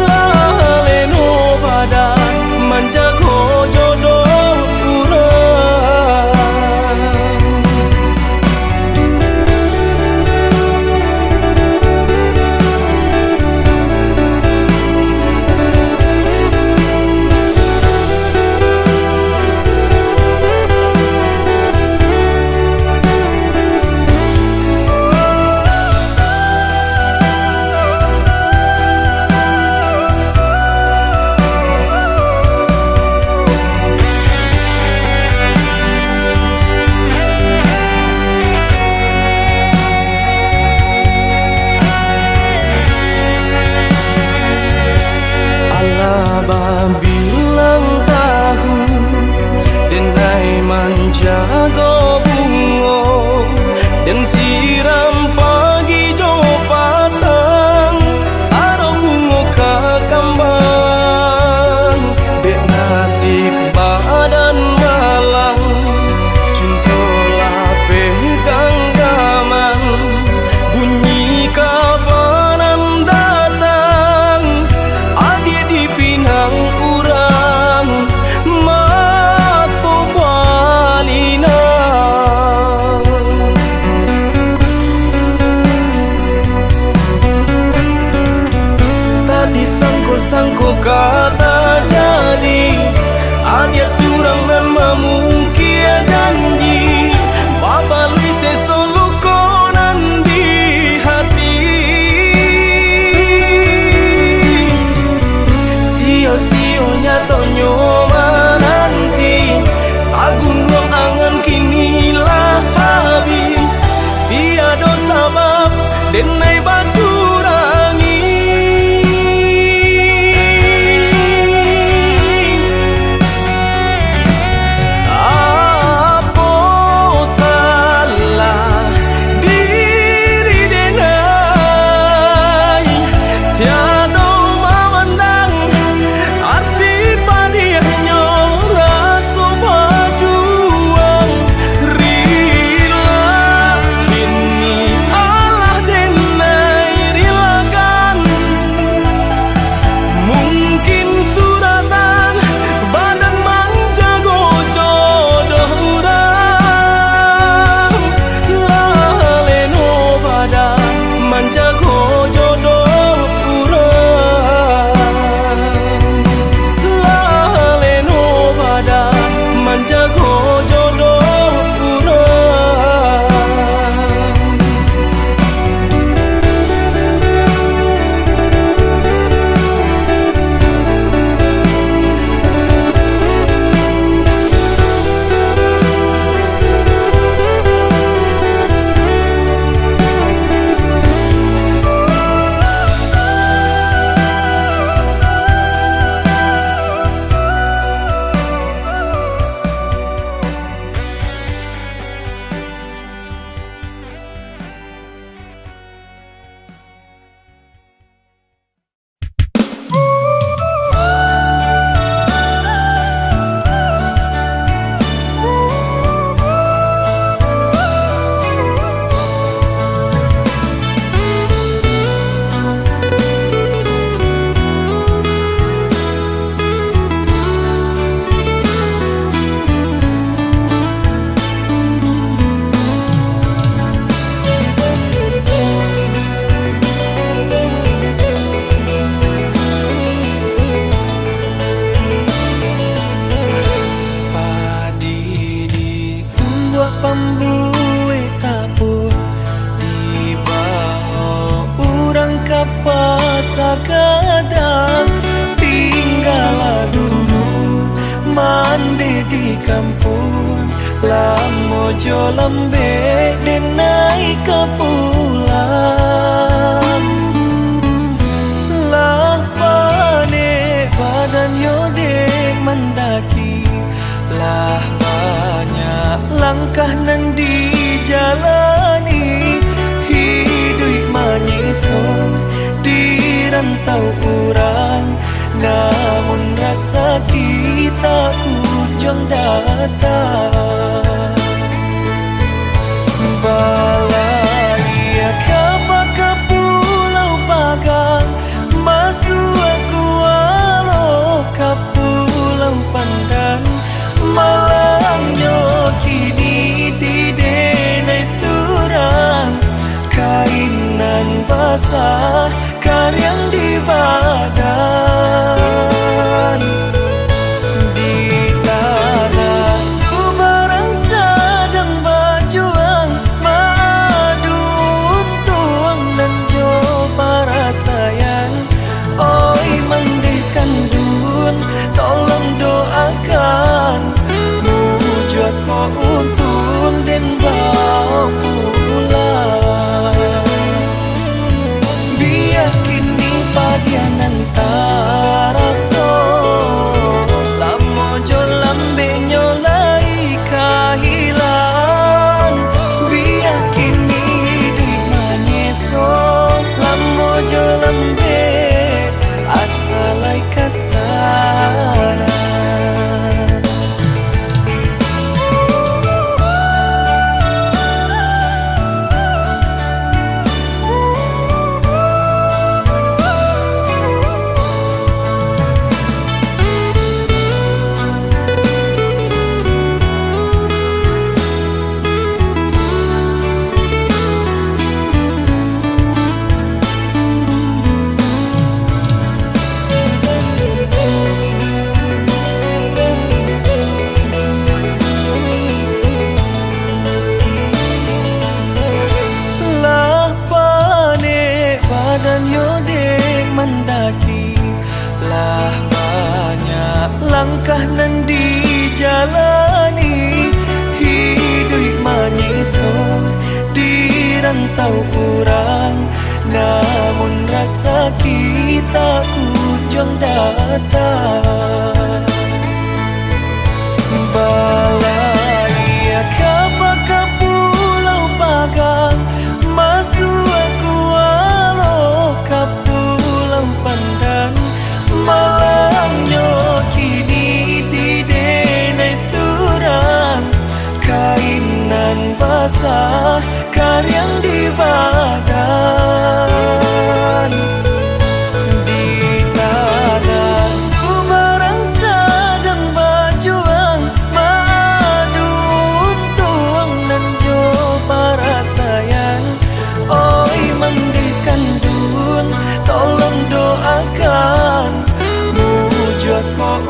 laleno badan manjago jodoh urang. Alah babilang tahun, den ai manjago bungo, den siram pagi jo patang, ado bungo ka kambang. Dek nasib badan malang, cinto lapeh ganggaman, bunyi kapanan datang. Adia dipinang urang, mato balinang. Tak disangko-sangko ka tajadi, adia surang nan mamukia janji, babalui seso luko nan di hati. Sio-sio nyatonyo mananti, sagunuang angan kini lah habih. Tiado sabab den ai bakurangi. Apo salah diri den ai, tiado mamandang arti padiahnyo raso bajuang. Rila kini alah den Ampun, lamo jo lambek den naiak ka pulang. Lah panek badan yo dek mandaki, lah banyak langkah nan dijalani. Hiduik manyeso di rantau urang, namun rasaki tak kunjuang datang. Balaiak ka Pulau Pagang, masuak kualo ka Pulau Pandan. Malangnyo kini di denai surang, kain nan basah kariang di badan. Di tanah subarang sadang bajuang, maadu untuang nan jo parasaian. Oi mandeh kanduang, tolong doakan, mujuah ko untuang den bao pulang. Bia kini padiah nan taraso, lamo jo lambeknyo lai ka hilang. Bia kini hiduik manyeso, lamo jo lambek asa lai ka sana. Lah panek badan yo dek mandaki, lah banyak langkah nan dijalani. Hiduik manyeso di rantau urang, namun rasaki tak kunjuang datang. Balaiak ka Pulau Pagang, masuak kualo ka Pulau Pandan. Malangnyo kini di denai surang, kain nan basah kariang di badan. Di tanah subarang sadang bajuang, maadu untuang nan jo parasaian. Oi mandeh kanduang, tolong doakan, mujuah ko